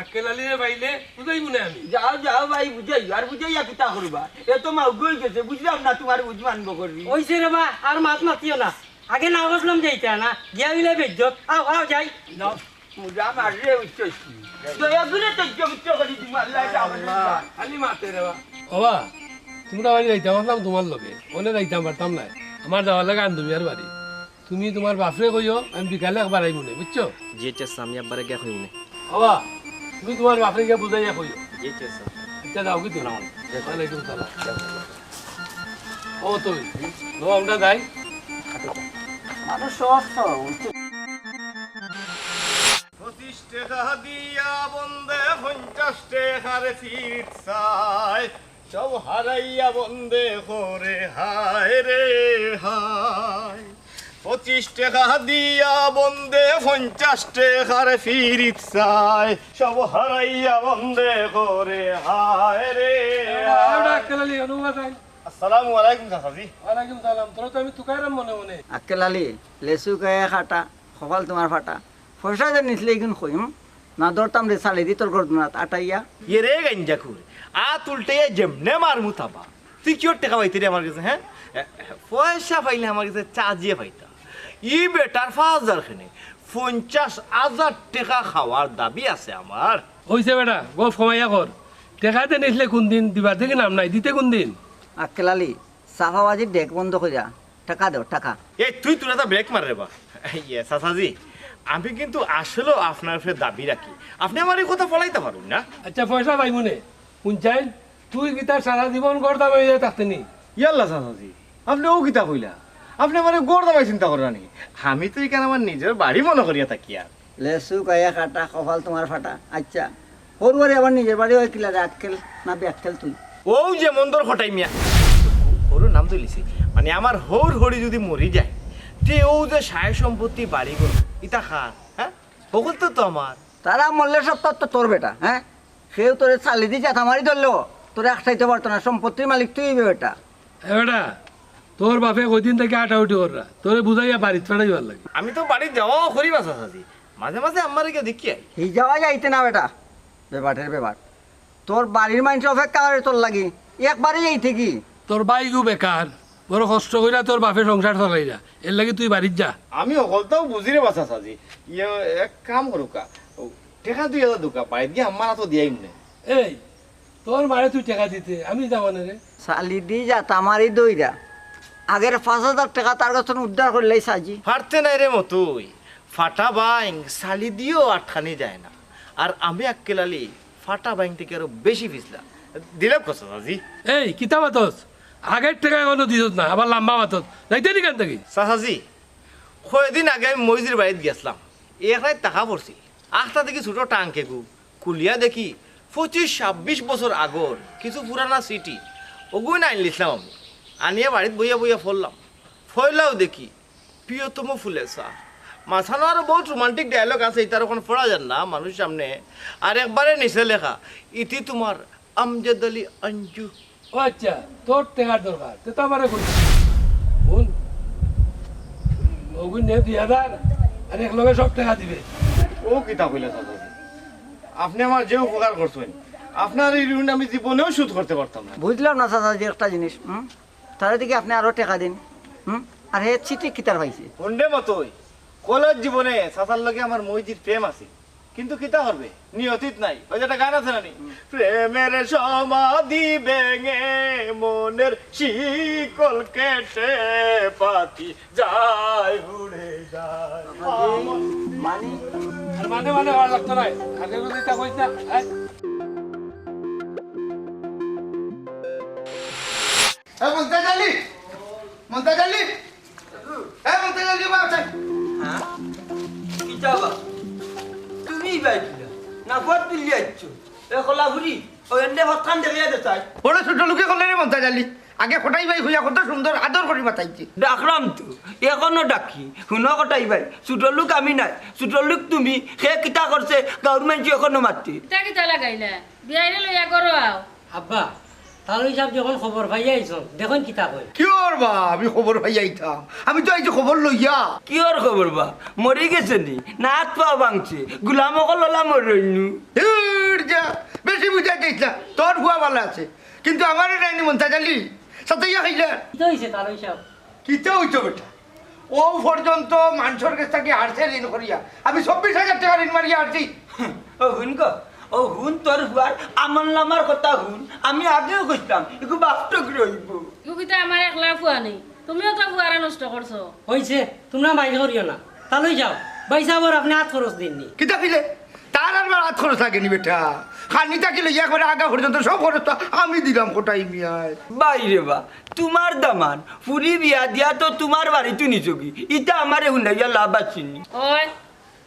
আক্কেল আলীরে পাইলে বুঝাইমু নে আমি। যাও, যাও ভাই, বুঝাই, আর বুঝাইয়া কিতা করবা? এ তো মাউগ অইগেছে, বুঝলাম না তুমার বুঝ মানবো করি। অইছে রে বা, আর মাত মাতিও না। আগে না বুঝলাম যে ইতা না, গিয়া অইলে বেইজ্জত। আও, আও, যাই। যাও। মুজা মাররে উচ্চ ছিল। দয়া করে তো জমিত করি দিমু, আল্লাহ আল্লাহ। খালি মাতে রে বা। ও বা, তুমরা বাড়ি যাইতাম আছলাম তুমার লগে, অনে যাইতাম পারতাম নায়। আমার যাওয়ার লাগি আন্দুমিয়ার বাড়ি। তুমি তুমার বাফরে কইও, আমি বিকালে একবার আইমু নে, বুঝছো? জি চাচা, আমি আব্বারে গিয়া কইমু নে। ও বা, তুমি তুমার বাফরে গিয়া বুঝাইয়া কইও। জি চাচা। আচ্ছা, যাও কি তুমি? সালাম আলাইকুম। ওয়ালাইকুম সালাম। ও তুই, লো আমরা যাই। মানুষ সহজ সরল। পঁচিশ টেকা দিয়া বন্দে পঞ্চাশ টেকার ফিরিত চায়, সব হারাইয়া বন্দে করে হায় রে হায়। পঁচিশ টেকা দিয়া বন্দে পঞ্চাশ টেকার ফিরিত চায়, সব হারাইয়া বন্দে করে হায় রে হায়। আক্কেল আলী, অনুভব আছেন? আসসালামু আলাইকুম চাচাজি। ওয়ালাইকুম সালাম। তোরা তো আমি তুকাইরাম মনে মনে। আক্কেল আলী, লেচু খাইয়া কাটা, কপাল তুমার ফাটা। পয়সা যে নিছলে ইগুন কইম, না ধরতাম রে, চালি দি তোর গর্দনাত আটাইয়া। ইয়ে রে গাঞ্জাখুর, আত উল্টাইয়া যেমনে মারমু তাবা। তুই কিওর টেকা পাইতে রে আমার গেছে, হ্যাঁ? এ, পয়সা পাইলে আমার গেছে চাজিয়া পাইতা। ই বেটার পাঁচ হাজার কেনে, পঞ্চাশ হাজার টেকা খাওয়ার দাবি আছে আমার। অইছে বেটা, গফ কমাইয়া কর। টেকা দে নিছলে কুনদিন, দিবার দেখি নাম নাই, দিতে কুনদিন? আক্কেল আলী, চাপাবাজির ডেক বন্ধ কইরা টেকা দেও, টেকা। এই তুই তোরা তো ব্রেক মার রে বা। ইয়ে, চাচাজি, আমি কিন্তু আসলেও আপনার উপরে দাবি রাখি। আপনে আমার এই কথা ফলাইতা পারইন না। আচ্ছা, পয়সা পাইমু নে। হুনছইন, তুই কিতা সারা জীবন গর্দা হয়ে যায় থাকতে নি? ইয়াল্লা চাচাজি, আপনে অউ কিতা কইলা? আপনে আমারে গর্দা ভাই চিন্তা কররা নি? আমি তো ইখান আমার নিজর বাড়ি মনো করিয়া থাকি আর। লেসু গায়া কাটা, কপাল তুমার ফাটা। আচ্ছা, হউর বাড়ি আবার নিজর বাড়ি অয় কিলা রে, আক্কেল না বেআক্কেল তুই? অউ যে মন্দর কটাই মিয়া, হউরর নাম তুলিছি, মানে আমার হউর হড়ি যুদি মরি যায়, তে অউ যে সায় সম্পত্তি বাড়ি ঘর, ইতা কার? হ্যাঁ, হকল তো, তো আমার। তারা মরলে সব তো, তো তোর বেটা, হ্যাঁ? কেউ তোরে চালি দি জাতা মারি ধরলেও তোরে আটকাইতে পারতো না, সম্পত্তির মালিক তুই অইবে বেটা। এ বেটা, তোর বাপে কয়দিন থাকি আটাউটি কররা, তোরে বুঝাইয়া বাড়িত পাঠাইবার লাগি। আমি তো বাড়িত যাওয়াও করি বা চাচাজি, মাঝে মাঝে আম্মারে গিয়া দেখি আই। হি যাওয়া যাইতে না বেটা, বেবাটের বেবাট। তোর বাড়ির মাইনষে অপেক্ষা করে তোর লাগি, একবারে যাইতে কি? তোর ভাইগু বেকার, বড় কষ্ট কইরা তোর বাপে সংসার চালাইরা, এর লাগি তুই বাড়িত যা। আমি হকলতাউ বুঝি রে বা চাচাজি, ইয়ে এক কাম করউক্কা, অউ টেকা দুই হাজার দেউক্কা, বাড়িত গিয়া আম্মার আতো দিয়াইমু নে। এই, তোর মারে তুই টেকা দিতে, আমি যাবা না রে। চালি দি জাতা মারি ধইরা আগের পাঁচ হাজার টেকা তার গেছ থনে উদ্ধার করলাই চাচি। পারতে নায় রে মতই, ফাটা বাইং চালি দিও আটকানি যায় না। আর আমি আক্কেল আলী ফাটা বাইং থাকি আরো বেশি পিছলা। দিলে কত চাচাজি? এই, কিতা মাতস? আগের টেকা এখনো দিছস না, আবার লাম্বা মাতস। যাইতে নি কেন থাকি? চাচাজি, কয়দিন আগে আমি মইজির বাড়িত গেছলাম, এক রাইত থাকা পড়ছিল। আখতা দেখি ছোট ট্রাঙ্ক এগু, খুলিয়া দেখি পঁচিশ ছাব্বিশ বছর আগর কিছু পুরানা চিঠি, অগুইন আইনলিছলাম আমি। আনিয়া বাড়িত বইয়া বইয়া পড়লাম। পয়লাউ দেখি, প্রিয়তম ফুলে চা। মাঝখানো আরো বউত রোমান্টিক ডায়ালগ আছে, ইতার অখন পড়া যায় না মানুষ সামনে। আর একবারে নিচে লেখা, "ইতি তুমার আমজাদ আলী আঞ্জু।" ও আচ্ছা, তোর টেকার দরকার, তে তো আমারে কইস। হুন, অগুইন নে দুই হাজার, আর একলগে সব টেকা দিবে। অউ কিতা কইলা চাচাজি? আপনে আমার যে উপকার করছইন, আপনার ই ঋণ আমি জীবনেও শোধ করতে পারতাম না। বুঝলাম না চাচাজি একটা জিনিস, হুম? তারে দেখি আপনে আরো টেকা দিন, হুম? আর হে চিঠি কিতার পাইছে? হুন রে মতই, কলেজ জীবনে চাচার লগে আমার মইজির প্রেম আছিল। কিন্তু কিতা করবে, নিয়তিত নাই। অউ যে একটা গান আছে না নি? "প্রেমের সমাধি ভেঙে মনের শিকল কেটে পাখি যায় উড়ে যায়।" মানে? আর মানে মানে ভালা লাগতো নায়। আগে বুঝি তা কইস না, হ্যাঁ? এ মন্তাজ আলী, মন্তাজ আলী, এ মন্তাজ আলী, বাবা, চাই। হ্যাঁ? কিতা বা? তুমি ইবায় কিলা? না পথ তুলি আইছো? এ কলাফুরি, ও এন্ডে হতখান দেখিয়া দে চাই। বড় ছোট লোকে করলে রে মন্তাজ আলী। আগে কটাই ভাই হইয়া কত সুন্দর আদর করি মাতাইছে। ডাকরাম তো, এখনো ডাকি। হুনো কটাই ভাই, ছোট লোক আমি নায়, ছোট লোক তুমি। হে কিতা করছে, গাউর মাইনষে এখনো মাতে। ইতা কিতা লাগাইলা? বিয়াইরে লইয়া ঘরো আও। আব্বা, তালই সাব যখন খবর পাইয়া আইছন, দেখইন কিতা কয়। কিওর বা, আমি খবর পাইয়া আইতাম? আমি তো আইছি খবর লইয়া। কিওর খবর বা? মরি গেছে নি? না আত পাও ভাঙছে? গুলাম অকল অলা মরইন নু। দূর যা, বেশি বুঝাই দিস না। তোর ফুয়া ভালা আছে, কিন্তু আমারে নায় নি মন্তাজ আলী, সাতাইয়া খাইলা। কিতা অইছে তালই সাব? কিতা অইতো বেটা? অউ পর্যন্ত মানষর গেছ থাকি হারছে ঋণ করিয়া। আমি চব্বিশ হাজার টেকা ঋণ মারিয়া হারছি। ও হুন গো, ও হুন, তোর ফুয়ার আমলনামার কথা হুন। আমি আগেউ কইছলাম, ইগু বাপটক রইবো। ইগু কিতা আমার একলা ফুয়া নি? তুমিও তো ফুয়ারে নষ্ট করছো। অইছে, তুমরা মাইর করিও না। তালই যাও, ভাই সাবর আপনে আত খরচ দিন নি। কিতা কইলে? তার আর বার আত খরচ লাগে নি বেটা। খানি থাকি লইয়া একবারে আগা পর্যন্ত সব খরচ তো আমি দিলাম কটাই মিয়ায়। বাইরে বা, তুমার দামান, ফুরি বিয়া দিয়া তো তুমার বাড়িত নিছোগি। ইতা আমারে হুনাইয়া লাভ আছে নি। ওই,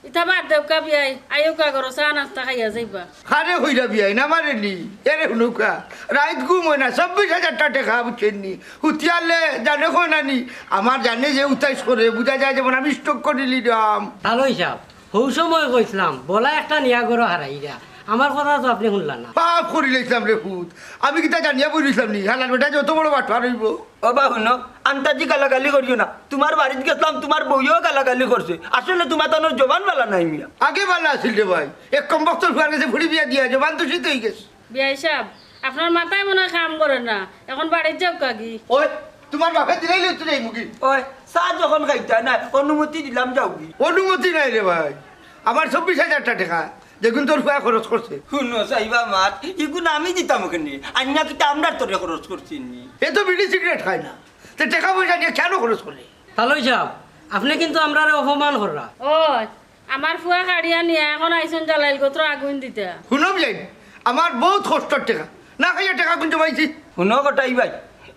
ইতা বাদ দেউক্কা বিয়াই, আইউক্কা ঘরো চা নাস্তা খাইয়া যাইবা। আরে কইরা বিয়াই, না মারে নি, এরে হুনউক্কা, রাইত ঘুম অয় না, চব্বিশ হাজারটা টেকা বুঝছইন নি, হুতিয়ালে জানে কয় না নি, আমার জানে যে উতাইশ করে, বুঝা যায় যেমন আমি স্ট্রোক করিলিরাম। তালই সাব, হউ সময় কইছলাম, বলা একটা নিয়া ঘরো হারাইরা, আমার কথা তো আপনে হুনলা না। পাপ করি লাইছলাম রে পুত, আমি কিতা জানিয়া বই রইছলাম নি? হালার বেটা যত বড় বাটপার অইবো। ও বা হুনো, আন্তাজি গালাগালি করিও না। তুমার বাড়িত গেছলাম, তুমার বউয়েও গালাগালি করছে। আসলে তুমার তানোর জবান বালা নাই মিয়া। আগে বালা আছিল রে ভাই, এক কমবখতর ফুয়ার গেছে ফুড়ি বিয়া দিয়া জবান দূষিত অইগেছে। বিয়াই সাব, আপনার মাথায় মনে হয় কাম করে না, এখন বাড়িত যাউক্কা গি। ওই, তুমার বাপে দিলাইলে তুই এই মুখী। ওই, চা যখন খাইতা না, অনুমতি দিলাম যাওগি। অনুমতি নাই রে ভাই, আমার চব্বিশ হাজারটা টেকা, যেগুন তোর ফুয়া খরচ করছে। হুনো, সাইবা মাত, ইগুন আমি দিতাম কেনে? আইনা কিতা আমরার তরে খরচ করছি নি? এ তো বিড়ি সিগারেট খায় না, তে টেকা পয়সা নিয়া কেনে খরচ করে? তালই সাব, আপনে কিন্তু আমরারে অপমান কররা। ও, আমার ফুয়া কাড়িয়া নিয়া এখন আইছইন জালাইল গোত্র আগুন দিতা। হুনো বিয়াই, আমার বউত কষ্টর টেকা, না খাইয়া টেকাগুন জমাইছি। হুনো কটাই ভাই,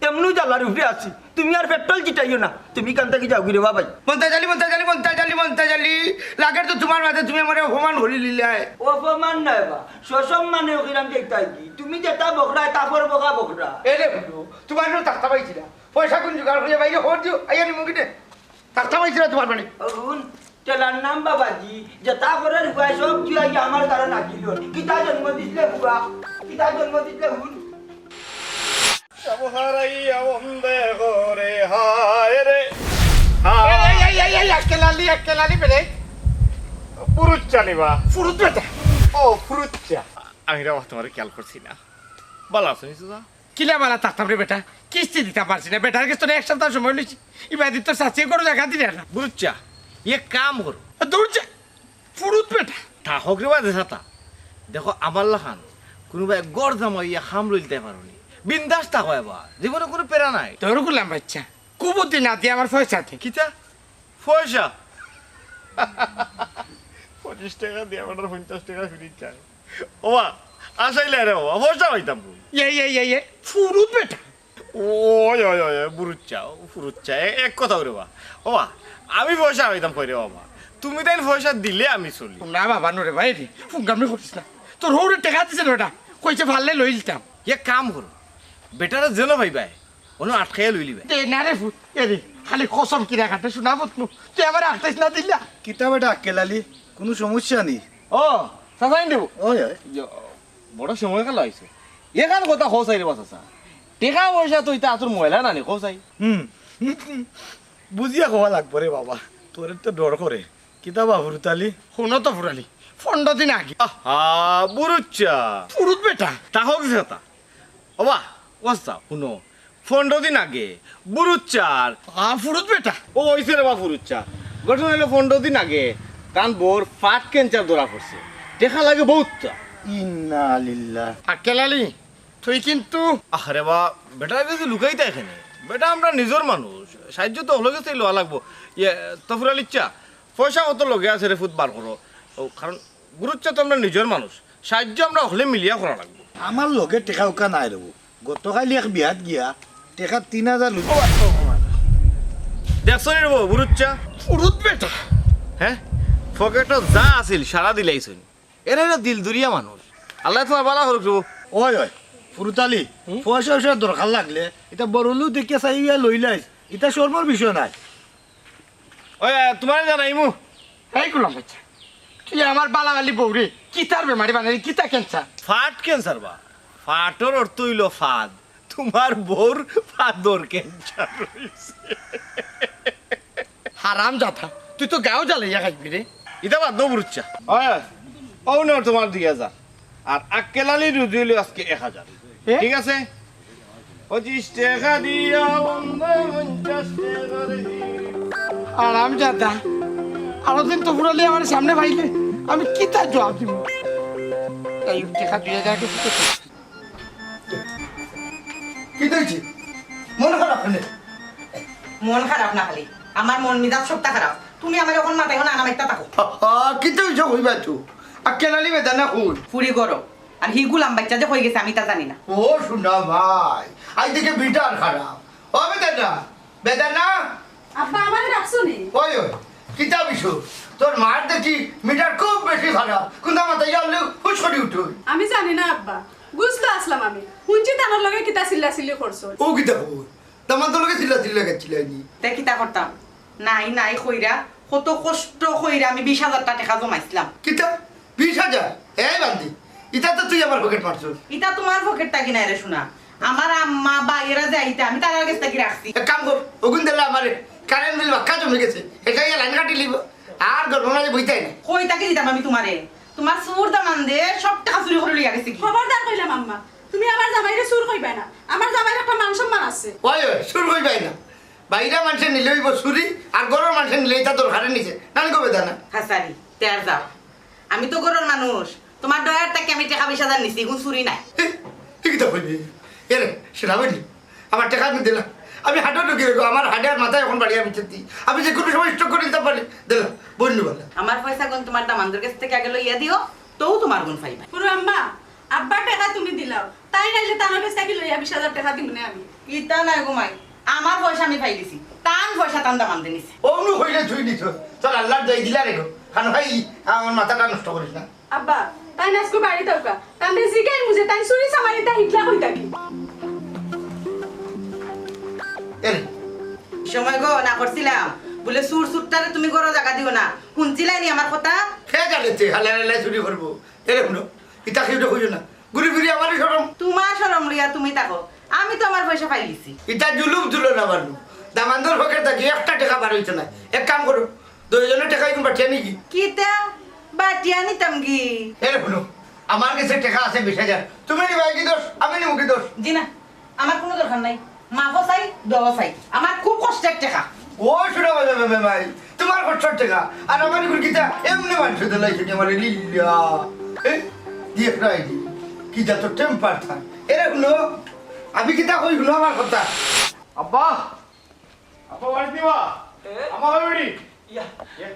এমনু জালার উপরে আছি, তুমি আর পেট্রোল ছিটাইও না, তুমি কান থাকি যাওগি রে বা ভাই। মন্তাজ আলী, মন্তাজ আলী, মন্তাজ আলী, মন্তাজ আলী, লাগের তো তুমার মাঝে তুমি আমারে অপমান করি লিলায়। অপমান নায় বা, সসম্মানে অখিরাম দেখতায় কি? তুমি যেটা বকরায়, তারপর বকা বকরা। এ রে হুনো, তুমার জন্য তাক্তা পাইছি না, পয়সাগুন জোগাড় করিয়া বাইরে খবর দিও, আইয়া নিমু কিনে। তাক্তা পাইছি না তুমার বাড়ি। অগুন, তেলার নাম বাবাজি, যেটা করের ফুয়ায় সব তুই আগে আমার দ্বারা নাচিল। কিতা জন্ম দিছিলে ফুয়া? কিতা জন্ম দিছিলে হুন? সব হারাইয়া বন্দে করে হায় রে, হায়। এই, এই, এই, এই, এই, আক্কেল আলী, আক্কেল আলী বেরে। ফুরুচ্চা নিবা? ফুরুত বেটা। ও, ফুরুচ্চা। আমি রে বাবা, তুমারে খেয়াল করছি না। বালা আছো নি চাচা? কিলা বালা থাকতাম রে বেটা, কিস্তি দিতাম পারছি না। বেটার গেছ তো এক সপ্তাহ সময় লইছি, ইবাদি তোর চাচিয়ে গরু জাগা দিলে না। ফুরুচ্চা, এক কাম করো। দূর যা, ফুরুত বেটা। তা হোক রে বাদে সাতা। দেখো, আমার লাখান কুনুবায় গর জামাই ইয়া খাম লইলতে পারো নি। বিন্দাস থাকো এবার, জীবনে কুনু প্যারা নাই। তোর গুলাম বাচ্চা, কুবুদ্ধি না দিয়া আমার পয়সা দে। কিতা? পয়সা? পঁচিশ টেকা দিয়া বেটার পঞ্চাশ টেকা ফিরিত চায়। ওবা, আসাইলে রে বাবা, পয়সা পাইতাম কই? ইয়ে, ইয়ে, ইয়ে, ইয়ে, ফুরুত বেটা। ওই, ওই, ওই, ওই, বুরুচ্চা, ও ফুরুচ্চা, এ-, এক কথা রে বা। ওবা, আমি পয়সা পাইতাম কই রে বাবা? তুমি তাইন পয়সা দিলে আমি চলি। না বাবা, নো রে ভাই রে, ফুঙ্গামি করিস না। তোর হউরে টেকা দিছে না বেটা, কইছে পারলে লইলিতাম। এক কাম করো, বেটারে যেন পাইবায়, অনো আটকাইয়া লইলিবায়। দে না রে ফুত, এ রে, খালি কসম কিরা কাটে শোনা ফুত নু। তুই আমারে আটকাইস না দিলা। কিতা বেটা আক্কেল আলী, কুনু সমস্যা নি? ও, চাচাইন দেবো। ওই, ওই। ইয়ো, বড় সময় কাল আইছে। এখান কথা কও চাই রে বা চাচা। টেকা পয়সা তো ইতা আতুর ময়লা না নি, কও চাই। হুম। বুঝিয়া কওয়া লাগবো রে বাবা, তোরে তো ডর করে। কিতা বা ফুরুত আলী? হুনো তো ফুরালি, পনেরো দিন আগে। আহা, বুরুচ্চা। ফুরুত বেটা। তা হোক যে কথা। ওবা, ওস্তা, হুনো। পনেরো দিন আগে, বুরুচ্চার। আ, ফুরুত বেটা। ও, অইছে রে বা ফুরুচ্চা। ঘটনা অইলো পনেরো দিন আগে, তান বউর ফাট ক্যান্সার ধরা পড়ছে। টেকা লাগে বউততা। ইন্না লিল্লাহ। আক্কেল আলী, তুই কিন্তু আরে বা, বেটার গেছে লুকাইতা কেনে? বেটা আমরা নিজর মানুষ, সাহায্য তো হকলর গেছেউ লওয়া লাগবো। ইয়ে, তো ফুরালিচ্চা, পয়সা কত লগে আছে রে ফুত বার করো। ও, কারণ বুরুচ্চা তো আমরা নিজর মানুষ, সাহায্য আমরা হকলে মিলিয়া করা লাগবো। আমার লগে টেকা উকা নাই রে বা। গতকাইল এক বিয়াত গিয়া টেকা তিন হাজার লইছি। দেখছো নি রে বা, বুরুচ্চা? ফুরুত বেটা। হ্যাঁ? পকেটো যা আছিল, সারা দিলাইছইন। এরা এরা দিল দুরিয়া মানুষ। আল্লায় তুমার বালা করুক রে বা। ওই, ওই, ফুরুত আলী, হুম? পয়সা পয়সার দরকার লাগলে, ইতা বড় লোক দেখিয়া চাইয়া লইলাইস। ইতা শরমর বিষয় নায়। ওই, আ, তুমারে জানাইমু। এই গুলাম বাচ্চা, তুই আমার বালা বালি বউরে কিতার বেমারি বানাইলি, কিতা ক্যান্সার? ফাট ক্যান্সার বা। ফাটর অর্থ অইলো ফাদ। তুমার বউর ফাদর ক্যান্সার অইছে। হারাম জাদা, তুই তো গাঁও জ্বালাইয়া খাইবি রে। ইতা বাদ দেও বুরুচ্চা। ওই, অউ নেও তুমার দুই হাজার। আর আক্কেল আলী রুজি অইলো আজকে এক হাজার। এ? ঠিক আছে? পঁচিশ টেকা দিয়া বন্দে পঞ্চাশ টেকার হিড়িক। হারাম জাদা, আরো দিন তো ফুরালি আমার সামনে পাইলে আমি কিতা জবাব দিমু? এই টেকা দুই হাজার টেকা। কিতা অইছে? মন খারাপ কেনে? মন খারাপ না খালি, আমার মন মিজাজ সবটা খারাপ। তুমি আমারে অখন মাতাইও না, আনা মাইত্তা থাকো। হা, হা, কিতা অইছে কইবা তো? আক্কেল আলী বেদানা কই? ফুরি ঘরো। আর হি গুলাম বাইচ্চা যে কই গেছে আমি তা জানি না। ও সোনা ভাই, আইজ দেখি মিজাজ খারাপ। ও বেদানা, বেদানা। আব্বা, আমারে ডাকছো নি? ওই, ওই, কিতা বিষয়? তোর মার দেখি মিজাজ খুব বেশি খারাপ। কুন্তা মাতাইয়া আনলে হুশ করি উঠো। আমি জানি না আব্বা, গুছলো আছলাম আমি। হুনছি তানর লগে কিতা চিল্লাচিল্লি করছো। ও কিতা খবর? দামান্দর লগে চিল্লাচিল্লি লাগাইছিলায় নি? তে কিতা করতাম? নাই নাই কইরা, কত কষ্ট কইরা আমি বিশ হাজারটা টেকা জমাইছলাম। কিতা? বিশ হাজার? এই বান্দি, ইটা তো তুই আমার পকেট মারছস। ইটা তুমার পকেট থাকি নায় রে সোনা, আমার আম্মা ভাইয়েরা যে আইতা, আমি তারার গেছ থাকি রাখছি। এক কাম কর, অগুন দিলা আমারে, কারেন্ট বিল বাক্কা জমি গেছে, ইটা ইয়া লাইন কাটি লিব, আর গরম লাগে বইতাই না। কই থাকি দিতাম আমি তুমারে? তুমার চুর দামান্দে সব টেকা চুরি করি লইয়া গেছে কি? খবরদার কইলাম আম্মা, তুমি আমার জামাইরে চুর কইবায় না। আমার জামাইর একটা মান সম্মান আছে। ওই, ওই, চুর কইবায় না। বাইরা মানষে নিলে অইবো চুরি, আর ঘরর মানষে নিলে ইটা দরকারে নিছে। নানি কবে দানা? হাসারি, তে আর যাও। আমি তো ঘরর মানুষ, তুমার ডয়ার থাকি আমি টেকা বিশ হাজার নিছি, ইগুন চুরি নায়। এ, এ কিতা কইলে? এরে, সেনাবাহিনী, আমার টেকা আমি দিলাম। আমি হার্টে ঢুকি রেখো, আমার হার্টে আর মাথায় এখন বাড়িয়া বিচ্ছেদ দি। আমি যে কুনু সময় স্ট্রোক করি দিতাম পারি। দিলাম, বইন্নু বালা। আমার পয়সাগুন তুমার দামান্দর গেছ থাকি আগে লইয়া দিও, তেউ তুমারগুন পাইবায়। পুরু আম্মা, আব্বার টেকা তুমি দিলাও, তাইন আইলে তান গেছ থাকি লইয়া বিশ হাজার টেকা দিমু নে আমি। ইতা নায় গো মাই, আমার পয়সা আমি পাইলিছি, তান পয়সা তান দামান্দে নিছে। অমনু কইলে তুই নিছ, তোর আল্লার দোয়াই দিলা রেখো। খান ভাই, আমার মাথাটা নষ্ট করিস না। আব্বা, তাইন আইজকু বাড়ি থাকউক্কা। তানরে জিগাইমু যে তাইন চুরি চামারিতা হিকলা কই থাকি। এরে। সময় গো না করছিলাম, বুলে চুর চুরটারে তুমি ঘরো জাগা দিও না। হুনছিলায় নি আমার কথা? কে জানে তে হালায় হালায় চুরি করবো? এরে হুনো, ইতা কেউরে কইও না। ঘুরি ফিরি আমারই শরম। তুমার শরম লইয়া তুমি থাকো, আমি তো আমার পয়সা পাইলিছি। ইতা জুলুম তুলো না বানু। দামান্দর পকেট থাকি একটা টেকা বার অইতো নায়। এক কাম করো, দুইজনে টেকা ইগুন বাটিয়া নিগি। কিতা বাটিয়া নিতাম গি? এরে হুনো, আমার গেছে টেকা আছে বিশ হাজার। তুমি নিবায় কি দশ, আমি নিমু কি দশ? জি না, আমার কুনু দরকার নাই। মাফও চাই, দোয়াও চাই। আমার খুব কষ্টের টেকা। ও শুনো ভাই, ভাই, ভাই, ভাই, তুমার কষ্টের টেকা। আর আমার ইগুন কিতা এমনে মানষে দিলাইছে নি আমারে লিল্লা। এ, দিয়ে ফেলাই দি। কি যা তো টেম্পার থাক। এরে হুনো, আমি কিতা কই হুনো আমার কথা। আব্বা! আব্বা, বাড়িত নি বা? এ? আম্মা, বাড়ি? ইয়া। এ,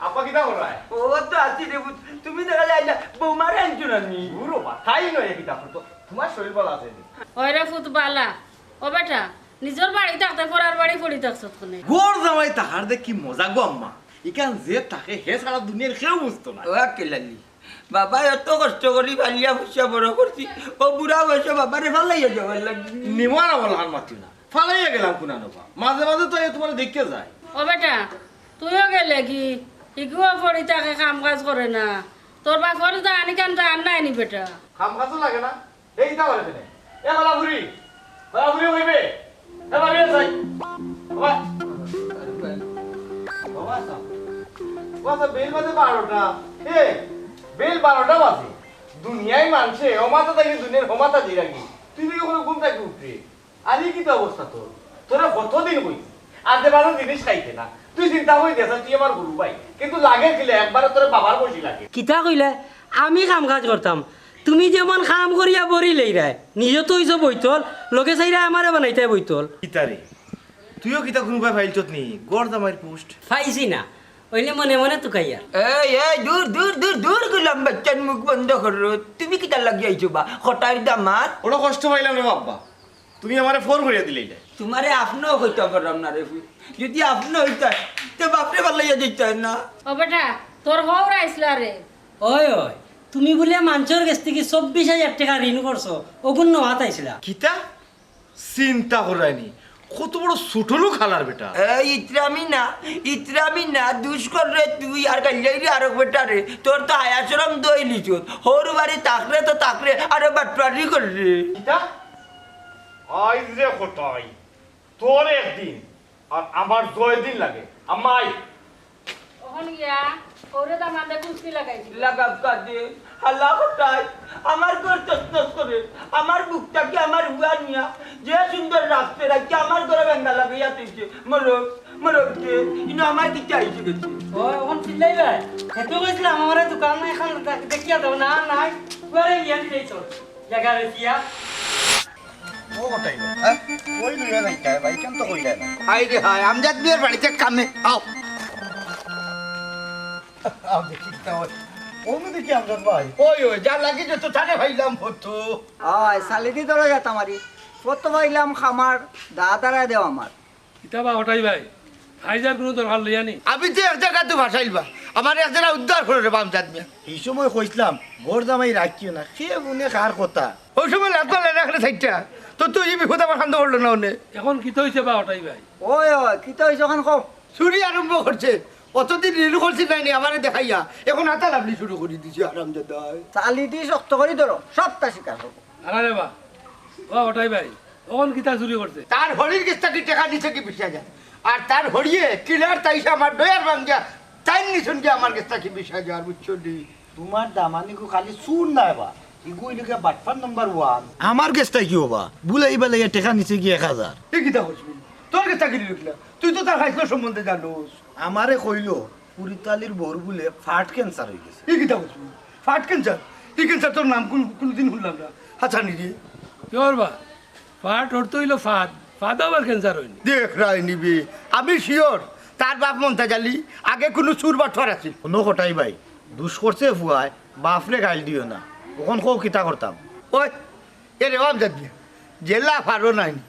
আব্বা কিতা কররায়? ও তো আছি রে পুত, তুমি দেখা যায় না, বৌমারে আনছো না নি? দূর ও বা, তাই নয় কিতা করতো, তুমার শরীর ভালা আছে নি? ওই রে পুত বালা, ও বেটা, নিজর বাড়ি থাকতে পরার বাড়ি পড়ি থাকছত কেনে? ঘর জামাই থাকার যে কি মজা গো আম্মা, ইখান যে থাকে হে ছাড়া দুনিয়ার কেউ বুঝতো না। ও আক্কেল আলী, বাবায় অত কষ্ট করি পালিয়া পুষিয়া বড় করছি, ও বুড়া বয়সে বাবারে ফালাইয়া যাওয়ার লাগি। নিমা না বলা আর মাতিও না, ফালাইয়া গেলাম কুনানো বা। মাঝে মাঝে তো এ তুমারে দেখিয়া যায়। ও বেটা, তুইও গেলে কি? ইগুও পড়ি থাকে, কাম কাজ করে না। তোর বাপর জানি কান জান নাই নি বেটা? কাম কাজও লাগে না। এই কিতা করে কেনে? এ বালা বুড়ি, বালা বুড়ি অইবে। এ বাড়ি আছাই। বাবা। বাবা আছা। বাবা আছা, বেইল বাজে বারোটা। এ, বেইল বারোটা বাজে। দুনিয়ার মানষে অমাতা থাকি দুনিয়ার হমাতা দি রাখি। তুই দেখি কুনু ঘুম থাকি উঠরে। আর ই কিতা অবস্থা তোর? তোরে কতদিন কইছি, আজে বাজে জিনিস খাইতে না। তুই চিন্তা করি দেখ, তুই আমার গুরু ভাই, কিন্তু লাগে কিলা একবারে তোরে বাবার বয়সী লাগে। কিতা কইলে? আমি কাম কাজ করতাম, তুমি যেমন কাম করিয়া বড়ি লইরায়, নিজে তো অইছো বৈতল, লগে চাইরা আমারে বানাইতায় বৈতল। কিতা রে, তুইও কিতা কুনু বায় পাইলছত নি? ঘর জামাইর পোস্ট? পাইছি না, অইলে মনে মনে তুকাইয়ার। এই, এই, দূর, দূর, দূর, দূর, গোলাম বাচ্চার মুখ বন্ধ করো। তুমি কিতার লাগি আইছো বা? কটাইর দামাত? বড় কষ্ট পাইলাম রে বাবা। তুমি আমারে ফোন করিয়া দিলে এটা। তুমারে আপনেও কইতাম পারলাম না রে ফুই। যদি আপনে অইতায়, তে বাপরে ফালাইয়া দিতায় না। ও বেটা, তোর হউর আইছলা রে। ওই, ওই, তুমি বুলে মানষর গেছ থাকি চব্বিশ হাজার টেকা ঋণ করছো, অগুন নেওয়াত আইছলা। কিতা? চিন্তা কররায় নি, কত বড় ছোট লোক হালার বেটা। এই ইতরামি না, ইতরামি না, দুষ কররে তুই আর গাইল্লাইরে আরক বেটারে, তোর তো হায়া শরম দই লিছত। হউর বাড়ি থাকরে তো থাকরে, আরো বাটপারি কররে। কিতা? আইজ রে কটাই, তোর একদিন আর আমার জয় দিন লাগে। আম্মাই। অখন গিয়া, ওরে দামান্দে কুস্তি লাগাই দিল। লাগাক কাদে, হালা কটাই, আমার ঘর তছনছ করে, আমার বুক থাকি আমার বুয়া নিয়া, যে সুন্দর রাখতে রাখতে আমার ঘরে বেঙ্গা লাগাইয়া থইছে। মরক, মরক দে, ইনো আমার কিতা আইছে গেছে। ও, অখন চিল্লাইবায়? হেতু কইছলাম, আমারে দোকান নাই, অখন দেখ-, দেখিয়া দেও না, নাই, ঘরে গিয়া দিলেই চল। জাগা বেচিয়া। ও কটাই ভাই, হ্যাঁ? ওই লইয়া যাইতায় ভাই, কেন তো কইলায় না? হায় রে হায়, আমজাদ মিয়ার বাড়িত কামে, আও। আও দেখি কিতা অয়। অউ দেখি আমজাদ ভাই। ওই, ওই, যার লাগি যে তো তারে পাইলাম ফটো। আয়, সালিদি ধরে যা তামারি। ফটো পাইলাম খামার, দা দাঁড়ায় দেও আমার। কিতা বা কটাই ভাই, ফাইজার কুনু দরকার লইয়া নি? আমি তো এক জাগাত তো ফাঁসাইলবা। আমার এক জাগা উদ্ধার করো রে বাম জাত মিয়া। ই সময় কইছলাম, ঘর জামাই রাখিও না। কে বুনে কার কথা? অউ সময় লাত মারলে না এখানে সাইডটা। তো তুই ই বিপদ আমার কান্দো পড়লো না অনে। অখন কিতা অইছে বা কটাই ভাই? ওই, ওই, কিতা অইছে অখন কও? চুরি আরম্ভ করছে। অতদিন রিল করছিল নায়নি আমারে দেখাইয়া, এখন আতা লাভলি শুরু করি দিছে হারামজাদায়। চালিটি শক্ত করি ধরো, সবটা স্বীকার করবো। আরে রে বা, ও ওটাই ভাই, অখন কিতা চুরি করছে? তার হড়ির গেছ থাকি টেকা নিছে কি বিশ হাজার, আর তার হড়িয়ে কিলার তাইছে আমার ডয়ার ভাঙ্গিয়া, তাইন নিছইন গিয়া আমার গেছ থাকি বিশ হাজার, বুঝছো নি? তোমার দামানিগু খালি চুর নায় বা, ইগু ইলগিয়া বাটপার নাম্বার ওয়ান। আমার গেছ থাকি কিও বা, বুলাই বালাইয়া টেকা নিছে কি এক হাজার। এ কিতা করছস? তোর গেছ থাকি কিলা? তুই তো তার খাইছলত সম্বন্ধে জানোস। আমারে কইলো, পুরিতালির বউর বুলে ফাট ক্যান্সার অইগেছে। এ কিতা করছস? ফাট ক্যান্সার? ই ক্যান্সার তোর নাম কুন, কুনুদিন হুনলাম না। হাছানি রে। কিওর বা? ফাট অর্থ অইলো ফাদ। ফাদ আবার ক্যান্সার অয়নি। দেখ রায় নিবি। আমি শিওর, তার বাপ মন্তাজ আলী আগে কুনু চুর বাটপার আছিল। হুনো কটাই ভাই, দুষ করছে ফুয়ায়, বাপরে গাইল দিও না। অখন কও কিতা করতাম? ওই, এরে ও আমজাদ মিয়া, যেলা পারো নায়নি,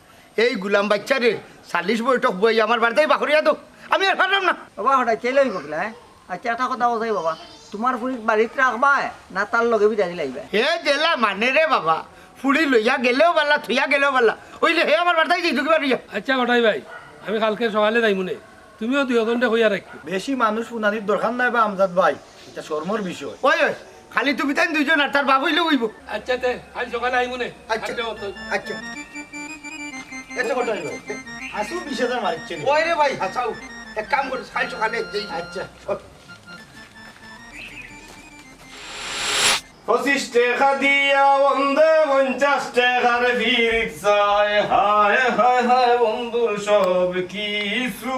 এই গুলাম বাইচ্চারে সালিশ বৈঠক বই আমার বাড়িতেই বাখরিয়া দেও, আমি আর পারলাম না। বাবা, হঠাৎ চেলে অইবো কিলা, হ্যাঁ? আচ্ছা, একটা কথা কও চাই বাবা, তোমার ফুড়ি বাড়িত রাখবায় না তার লগে বিদায় দিলাইবায়? হে যেলা মানে রে বাবা, ফুড়ি লইয়া গেলেও বালা, থইয়া গেলেও বালা, অইলে হে আমার বাড়িতেই যাইতো কিবা রিয়া। আচ্ছা কটাই ভাই, আমি কালকে সকালে যাইমুনে, তুমিও দুইওজনরে কইয়া রাখিও। বেশি মানুষ হুনানির দরকার নাই বা আমজাদ ভাই, ইটা শরমর বিষয়। ওই, ওই, খালি তুমি তাইন দুইজন আর তার বাপ অইলে অইবো। আচ্ছা তে, কাইল সকালে আইমুনে। আচ্ছা। আচ্ছা, অত। আচ্ছা। এত কত অইলো? আসু বিশ হাজার মারিচ্ছে নি। ওই রে ভাই, হাছাউ। এক কাম করিস, কাইল সকালে যাই। আচ্ছা। পঁচিশ টেকা দিয়া বন্দে পঞ্চাশ টেকার ফিরিত চায়। হায়, হায়, হায়, বন্ধুর সব কিছু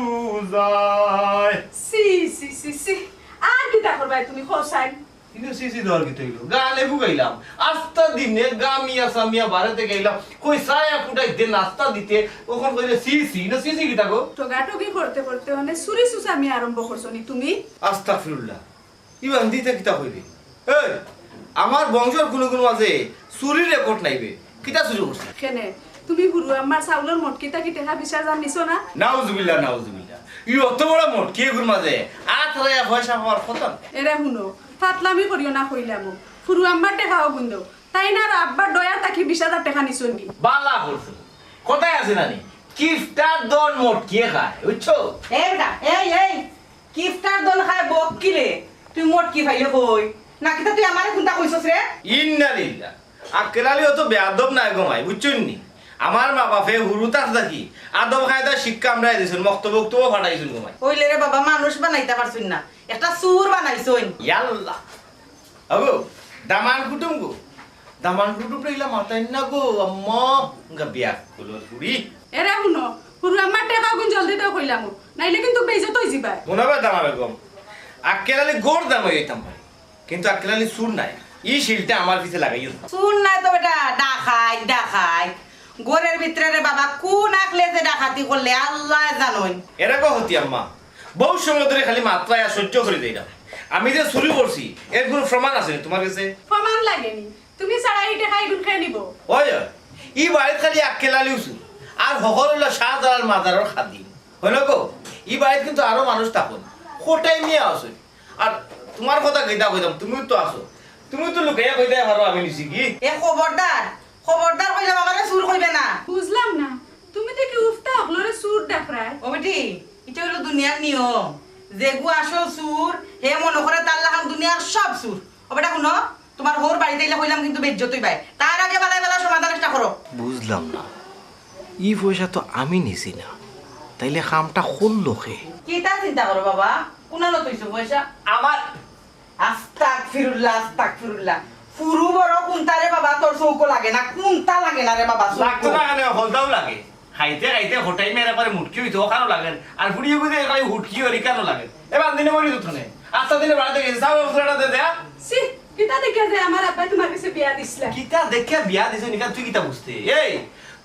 যায়। ছি, ছি, ছি, ছি। আর কিতা করবায় তুমি, কও চাইন? কিন্তু ছি ছি দেওয়ার কিতা অইলো? গানে ফুগাইলাম। আস্তা দিনে গামিয়া সামিয়া বাড়িতে গেলাম। কই চায়া ফুটাইতে নাস্তা দিতে, অখন কইলে ছি ছি। না ছি ছি কিতা গো? ঠগাঠগি করতে করতে অনে চুরি চুচামি আরম্ভ করছো নি তুমি? আস্তাগফিরুল্লাহ। ইবান দিতে কিতা কইবে? এই, আমার বংশর কুনু কুনু মাঝে চুরির রেকর্ড নাই বে। কিতা চুরি করছে? কেনে? তুমি হুরু আম্মার চাউলর মটকিত থাকি টেকা বিশ হাজার নিছো না? নাউজুবিল্লাহ, নাউজুবিল্লাহ। ই অত বড় মটকি এগুর মাঝে আত রাইয়া পয়সা পাওয়ার কথা না। এরে হুনো, ফাতলামি করিও না কইলাম। হুরু আম্মার টেকা অগুন দেও। তাইন আর আব্বার ডয়ার থাকি বিশ হাজার টেকা নিছইন নি? বালা করছো। কথায় আছে না নি? কিফটার দন মটকিয়ে খায়, বুঝছো? এই বেটা, এই, এই, কিফটার দন খায় বক কিলে? তুই মটকি পাইলে কই? না কিতা তুই আমারে কুনতা কইছস রে? ইন্না লিল্লাহ। আক্কেল আলী অত বেয়াদব নায় গো মাই, বুঝছইন নি? আমার মা বাপে হুরুতার থাকি আদব কায়দা শিক্ষা আমরারে দিছইন, মক্তব উক্তব ফাটাইছইন গো মাই। অইলে রে বাবা, মানুষ বানাইতা পারছইন না, একটা চুর বানাইছইন। ইয়াল্লা। আবু, দামান কুটুম গো। দামান কুটুম তো ইলা মাতাইন না গো, আম্মা। গা বিয়া কুলর ফুড়ি। এরে হুনো, হুরু আম্মার টেকা অগুন জলদি দেও কইলাম, নাইলে কিন্তু বেইজ্জত অইযিবায়। হুনো বা দামান বেগম, আক্কেল আলী গড় দাম অইতাম পারে, কিন্তু আক্কেল আলী চুর নায়। ই শিলটা আমার পিছে লাগাইও না। চুর নায় তো বেটা, ডাকাইত, ডাকাইত। ঘরর ভিতরে রে বাবা, কুন আক্কলে যে ডাকাতি করলে আল্লায় জানইন। এরে গো হতি আম্মা, বউত সময় ধরি খালি মাতরায় আর সইজ্য করি যাইরায়। আমি যে চুরি করছি, এর কুনু প্রমাণ আছে নি তুমার গেছে? প্রমাণ লাগেনি। তুমি ছাড়া ই টেকা ইগুন কে নিবো? ওই, ওই, ই বাড়িত খালি আক্কেল আলীউ চুর। আর হকল অইলা শাহজালাল মাজারর খাদিম। অইলো গো, ই বাড়িত কিন্তু আরো মানুষ থাকইন। কটাই মিয়া আছইন। আর তুমার কথা কিতা কইতাম, তুমিউ তো আছো। তুমিউ তো লুকাইয়া কইতায় পারো আমি নিছি গি। এ খবরদার, খবরদার কইলাম আমারে চুর কইবে না। বুঝলাম না, তুমি দেখি উফতা অকলরে চুর ডাকরায়। ও বেটি, ইটা অইলো দুনিয়ার নিয়ম। যেগু আসল চুর, হে মনো করে তার লাখান দুনিয়ার সব চুর। ও বেটা, হুনো, তুমার হউর বাড়িত আইলে কইলাম কিন্তু বেইজ্জত অইবায়। তার আগে বালায় বালায় সমাধান একটা করো। বুঝলাম না, ই পয়সা তো আমি নিছি না, তাইলে কামটা করলো কে? কিতা চিন্তা করো বাবা, কুনানো থইছো পয়সা? আমার আস্তাগফিরুল্লাহ, আস্তাগফিরুল্লাহ। ফুরু বড় কুনটা রে বাবা, তোর চউখো লাগে না, কুনটা লাগে না রে বাবা, চউখো। লাগতো না কেনে, হলদাও লাগে। খাইতে খাইতে হটাই মেরে পারে মুটকি অইতো, অখানো লাগে। আর ফুড়িয়ে বুঝে খালি হুটকি অর, ইখানো লাগে। এবার দিনে মরি দুধ খানে। আস্তা দিনে বাড়িত গেছে, চাও ফুরাটা দে দেয়া। ছি, কিতা দেখিয়া যে আমার আব্বায় তুমার গেছে বিয়া দিছলা? কিতা দেখিয়া বিয়া দিছে, নিকা তুই কিতা বুঝতে? এই,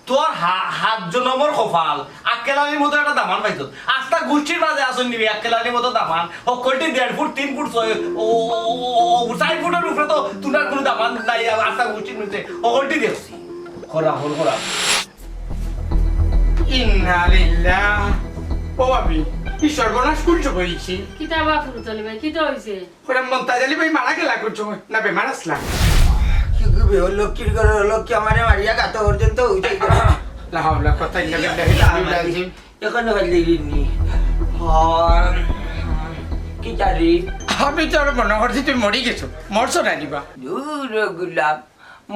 তোর হা-, হাত জনমর কপাল, আক্কেল আলীর মতো একটা দামান পাইছস। আস্তা গুষ্টির মাঝে আছইন নিবি, আক্কেল আলীর মতো দামান। হকলটি দেড় ফুট, তিন ফুট ছয়, ও, ও, ও, ও, চাইর ফুটর উপরে তো তুমার কুনু দামান নাই, আস্তা গুষ্টির মধ্যে হকলটি দেখছি। খরা, খর, খরা। ইন্না লিল্লাহ। ও ভাবি, ই সর্বনাশ কুন সময় অইছে? কিতা বা ফুরুত আলী ভাই, কিতা অইছে? ওরা মন্তাজ আলী ভাই মারা গেলা কুন সময়? না বেমার আছলা? কি করবে? ও লক্ষ্মীর ঘরর লক্ষ্মী আমারে মারিয়া গাত পর্যন্ত উঠাই দিল। লা হাওলা কুওয়াতা ইল্লা বিল্লাহিল আলিয়্যিল আজিম। এখনো ভাই লেগিনি। হয়। আরে, আমি তো আরো মনে করছি তুমি মরি গেছো, মরছো না নি বা? দূর ও গুলাম,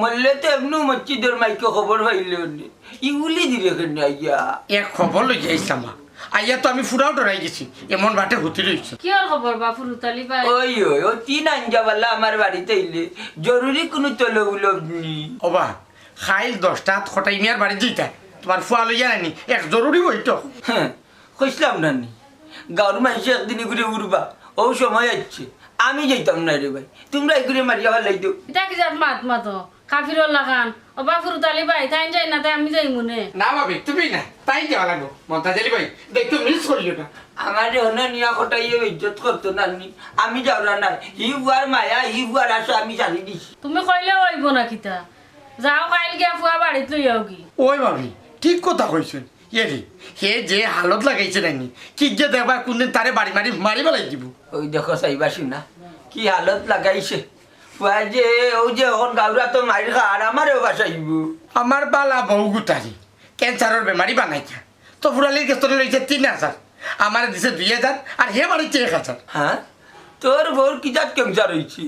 মরলে তো এমনু মসজিদর মাইকে খবর পাইলে নে। ইগুলি দিলে কেনে আইয়া? এক খবর লই যাইছলাম মা। আইয়া তো আমি ফুরাও ডরাই গেছি, এমন বাটে হুতি রইছে। কিওর খবর বা ফুরুতালি ভাই? ওই, ওই, ও তিন আঞ্জাবালা আমার বাড়িত আইলে জরুরি কুনু তলব উলব নি। ও বা, কাইল দশটাত কটাই মিয়ার বাড়িত যাইতা, তুমার ফুয়া লইয়া নানি, এক জরুরি বৈঠক। হ্যাঁ, কইছলাম না নি, গাঁওর মাইনষে একদিন ইগুরে উড়বা, অউ সময় আইছে। আমি যাইতাম না রে ভাই, তুমরা ইগুরে মারিয়া ফালাই দেও। ইতা কি জাত মাত মাতো? কাফিরর লাখান। ও বা ফুরুতালি ভাই, তাইন যাইন না, তে আমি যাইমু নে। না ভাবি, তুমি না, তাইন যাওয়া লাগবো। মন্তাজ আলী ভাই, দায়িত্ব মিস করিও না। আমারে অনো নিয়া কটাইয়ে ইজ্জত করতো না নি, আমি যাওরা নাই। হি ফুয়ার মায়া, হি ফুয়ার আশা আমি ছাড়ি দিছি। তুমি কইলেও অইবো না কিতা? যাও, কাইল গিয়া ফুয়া বাড়িত লইয়াও গি। ওই ভাবি, ঠিক কথা কইছইন। এরে, হে যে হালত লাগাইছে নানি, কি যে দেখবা কুনদিন তারে বাড়ি মারি মারি ফালাই দিবো। ওই দেখো চাইবা শুনা, কি হালত লাগাইছে। ফুয়ায় যে, অউ যে অখন গাউরা তো মাইর খা, আর আমারেও ফাসাইবো। আমার বালা বউ গুতারে ক্যান্সারর বেমারি বানাইতা। তো ফুরালির গেছ থনে লইছে তিন হাজার, আমারে দিছে দুই হাজার, আর হে বাড়িছে এক হাজার। হ্যাঁ? তোর বউর কি জাত ক্যান্সার অইছে?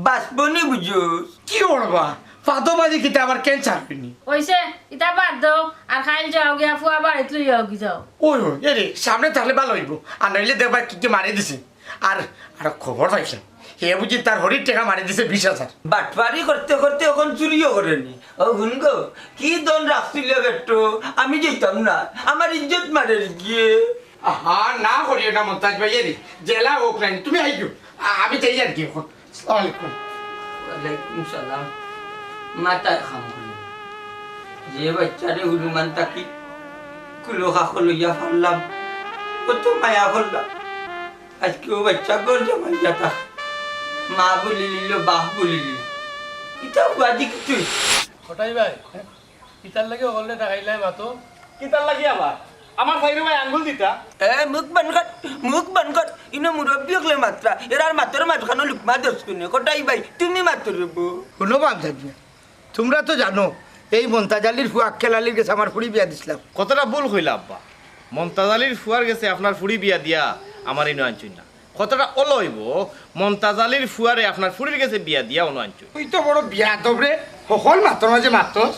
বাঁচবো নি বুঝোস? কি করবা? ফাদো মাঝে কিতা আবার ক্যান্সার অয়নি? অইছে, ইতা বাদ দেও, আর কাইল যাও গিয়া ফুয়া বাড়িত লইয়াও গি যাও। ওই, ওই, এরে, সামনে থাকলে ভালা অইবো, আর নাইলে দেখবা কি কি মারি দিছে। আর, আর খবর পাইছলাম, হে বুঝি তার হরির টেকা মারি দিছে বিশ হাজার। বাটপারি করতে করতে অখন চুরিও করে নি। ও হুন গো, কি ধন রাখছিলে বেটো, আমি যাইতাম না, আমার ইজ্জত মারের গিয়ে। আহা, না করিও না মন্তাজ ভাই, এরে, জেলা অউক না নি, তুমি আইও, আ-, আমি যাই আর কি অখন। আসসালামু আলাইকুম। ওয়ালাইকুম সালাম। মাথায় কাম করি। যে বাইচ্চারে হুরুমান থাকি কুলো কাকো লইয়া ফাললাম, কত মায়া করলাম। আইজকে অউ বাইচ্চা ঘর জামাই যাতা। মা বুলি লিল, বাপ বুলি লিল। ইতা হুয়াদি কিতা? কটাই ভাই, ইতার লাগি অকলরে ডাকাইলায় মাতো। কিতার লাগি আবার? আমার ভাইরে ভাই আঙ্গুল দিতা? এ, মুখ বন্ধ কর, মুখ বন্ধ কর। ইনো মুরব্বি অকলে মাতরা, এরার মাতর মাঝখানো লুকমা দেস কুনে। কটাই ভাই, তুমি মাতো রে বো। হুনো বাপ জানি না। তুমরা তো জানো, এই মন্তাজ আলীর ফুয়া আক্কেল আলীর গেছে আমার ফুড়ি বিয়া দিছলাম। কথাটা ভুল কইলা আব্বা। মন্তাজ আলীর ফুয়ার গেছে আপনার ফুড়ি বিয়া দিয়া আমারে ইনো আনছইন না। কথাটা অলা অইবো, মন্তাজ আলীর ফুয়ারে আপনার ফুড়ির গেছে বিয়া দিয়া অনো আনছইন। তুই তো বড় বিয়াদব রে, হকল মাতর মাঝে মাতস।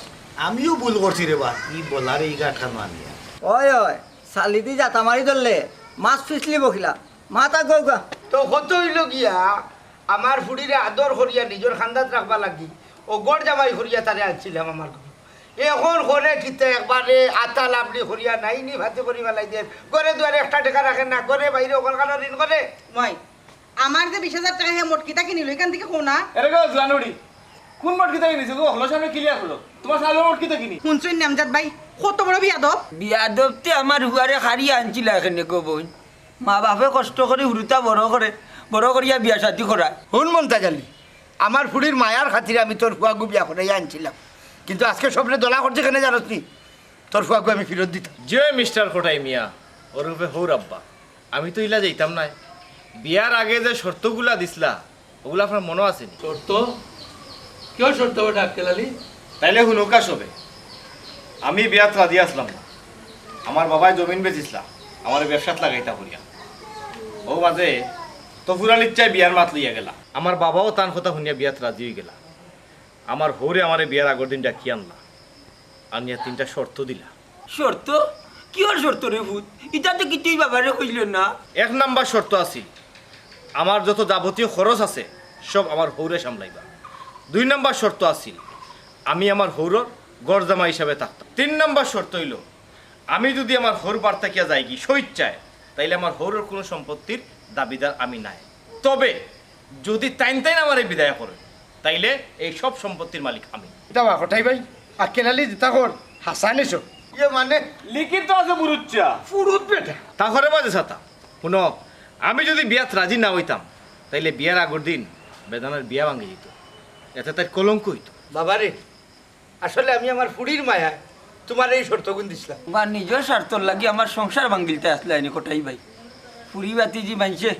আমিও ভুল করছি রে বা, ই বলারে ই গাঁটখানো আনিয়া। ওই, ওই, সালিদি জাতা মারি ধরলে, মাছ ফিসলি বকিলা, মাথা গৌগা। তো কত অইলো গিয়া, আমার ফুড়িরে আদর করিয়া নিজর খান্দাত রাখবা লাগি, ও ঘর জামাই করিয়া তারে আনছিলাম আমার ঘর। এখন করে কিতা একবারে আতা লাবড়ি করিয়া নাইনি ফাতি করি ফালাই দের। ঘরে দুয়ারে একটা টেকা রাখে না, ঘরে বাইরে অকল কারো ঋণ করে। মাই, আমার যে বিশ হাজার টেকা হে মটকিতা কিনিল, ইখান থাকি কও না। এরে গো, জুয়ানুড়ি, কোন মটকিতা কিনিছো গো? হলো সামনে ক্লিয়ার করো। তোমার সালের মটকিতা কিনি? হুনছইন নি আমজাদ ভাই, কত বড় বিয়াদব। বিয়াদব তে আমার হুয়ারে খাড়িয়া আনছিলা এখানে গো বইন। মা বাপে কষ্ট করি হুরুতা বড় করে, বড় করিয়া বিয়া শাদি করায়। হুন মন্তাজ আলী, আমার ফুড়ির মায়ার খাতিরে আমি তোর ফুয়াগু বিয়া করাইয়া আনছিলাম, কিন্তু আজকে সবরে দলা করছি কেনে জানোস নি? তোর ফুয়াগু আমি ফিরত দিতাম। যে মিস্টার কটাই মিয়া, ওরফে হৌর আব্বা, আমি তো ইলা যাইতাম নায়। বিয়ার আগে যে শর্তগুলা দিছলা, ওগুলা আপনার মনো আছে নি? শর্ত? কিওর শর্ত বেটা আক্কেল আলী? তাইলে হুনউক্কা সবে। আমি বিয়াত রাজি আছলাম না। আমার বাবায় জমিন বেচিছলা, আমারে ব্যবসাত লাগাইতা করিয়া। অউ মাঝে তফুর আলীর চাই বিয়ার মাত লইয়া গেলা। আমার বাবাও তান কথা হুনিয়া বিয়াত রাজি অইগেলা। আমার হৌরে আমারে বিয়ার আগর দিন ডাকিয়া আনলা, আনিয়া তিনটা শর্ত দিলা। শর্ত? কিওর শর্ত রে পুত? ইতা তো কিচ্ছুই বাবারে কইলে না। এক নাম্বার শর্ত আছিল, আমার যত যাবতীয় খরচ আছে, সব আমার হৌরে সামলাইবা। দুই নাম্বার শর্ত আছিল, আমি আমার হৌরর ঘর জামাই হিসাবে থাকতাম। তিন নাম্বার শর্ত অইলো, আমি যুদি আমার হৌর বাড়ি থাকিয়া যাইগি স্বইচ্ছায়, তাইলে আমার হৌরর কুনু সম্পত্তির দাবিদার আমি নায়। তবে যুদি তাইন তাইন আমারে বিদায় করে, তাইলে এই সব সম্পত্তির মালিক আমি। ইতা বা কটাই ভাই, আক্কেল আলী যেতা কর, হাছা নি সব। ইয়ে মানে? লিখিত আছে বুরুচ্চা। ফুরুত বেটা। তা করে বাজে ছাতা। হুনো, আমি যুদি বিয়াত রাজি না অইতাম, তাইলে বিয়ার আগর দিন বেদানার বিয়া ভাঙ্গি যিতো। এতে তাইর কলঙ্ক অইতো। বাবারে, আসলে আমি আমার ফুড়ির মায়ায় তুমারে ই শর্তগুন দিছলাম। বা নিজর স্বার্থর লাগি আমার সংসার ভাঙ্গিলতায় আছলায় নি কটাই ভাই। ফুড়ি বাতিজি মাইনষে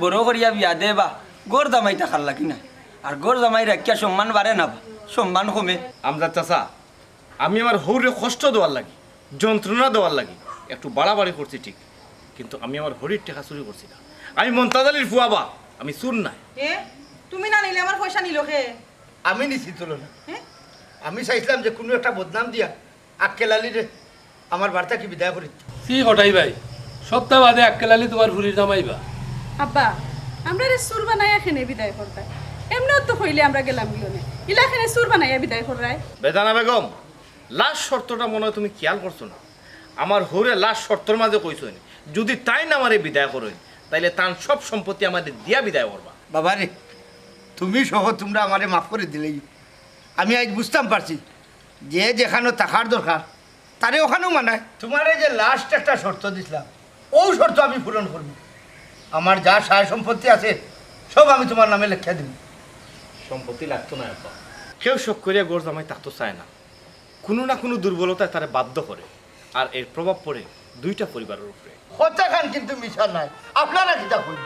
বড় করিয়া বিয়া দেয় বা ঘর জামাই থাকার লাগি নায়। আর ঘর জামাই রাখিয়া সম্মান বাড়ে না বা, সম্মান কমে। আমজাদ চাচা, আমি আমার হৌরে কষ্ট দেওয়ার লাগি, যন্ত্রণা দেওয়ার লাগি একটু বাড়াবাড়ি করছি ঠিক, কিন্তু আমি আমার হৌরির টেকা চুরি করছি না। আমি মন্তাজ আলীর ফুয়া বা, আমি চুর নায়। এ, তুমি না নিলে আমার পয়সা নিল কে? আমি নিছি তুলনা। হ্যাঁ? আমি চাইছিলাম যে কুনু একটা বদনাম দিয়া আক্কেল আলীরে আমার বাড়ি থাকি বিদায় করি। ছি কটাই ভাই, সপ্তাহ বাদে আক্কেল আলী তুমার ফুরির জামাই বা। আব্বা, আমরারে চুর বানাইয়া কেনে বিদায় করতায়? এমনেও তো কইলে আমরা গেলাম গিয়া নে। ইলা কেনে চুর বানাইয়া বিদায় কররায়? বেদানা বেগম, লাস্ট শর্তটা মনে হয় তুমি খেয়াল করছো না। আমার হউরে লাস্ট শর্তর মাঝে কইছইন, যদি তাইন আমারে বিদায় করইন, তাইলে তান সব সম্পত্তি আমারে দিয়া বিদায় করবা। বাবারে, তুমি সহ তুমরা আমারে মাফ করি দিলাইও। আমি আইজ বুঝতাম পারছি যে যেখানো থাকার দরকার তারে ওখানো মানায়। তুমারে যে লাস্ট একটা শর্ত দিছলাম, অউ শর্ত আমি পূরণ করমু। আমার যা সয় সম্পত্তি আছে সব আমি তুমার নামে লেখিয়া দিমু। সম্পত্তি লাগতো নায় আব্বা। কেউ শখ করিয়া ঘর জামাই থাকতো চায় না, কুনু না কুনু দুর্বলতায় তারে বাধ্য করে, আর এর প্রভাব পড়ে দুইটা পরিবারের উপরে। কথাখান কিন্তু মিছা নায়, আপনারা কিতা কইন?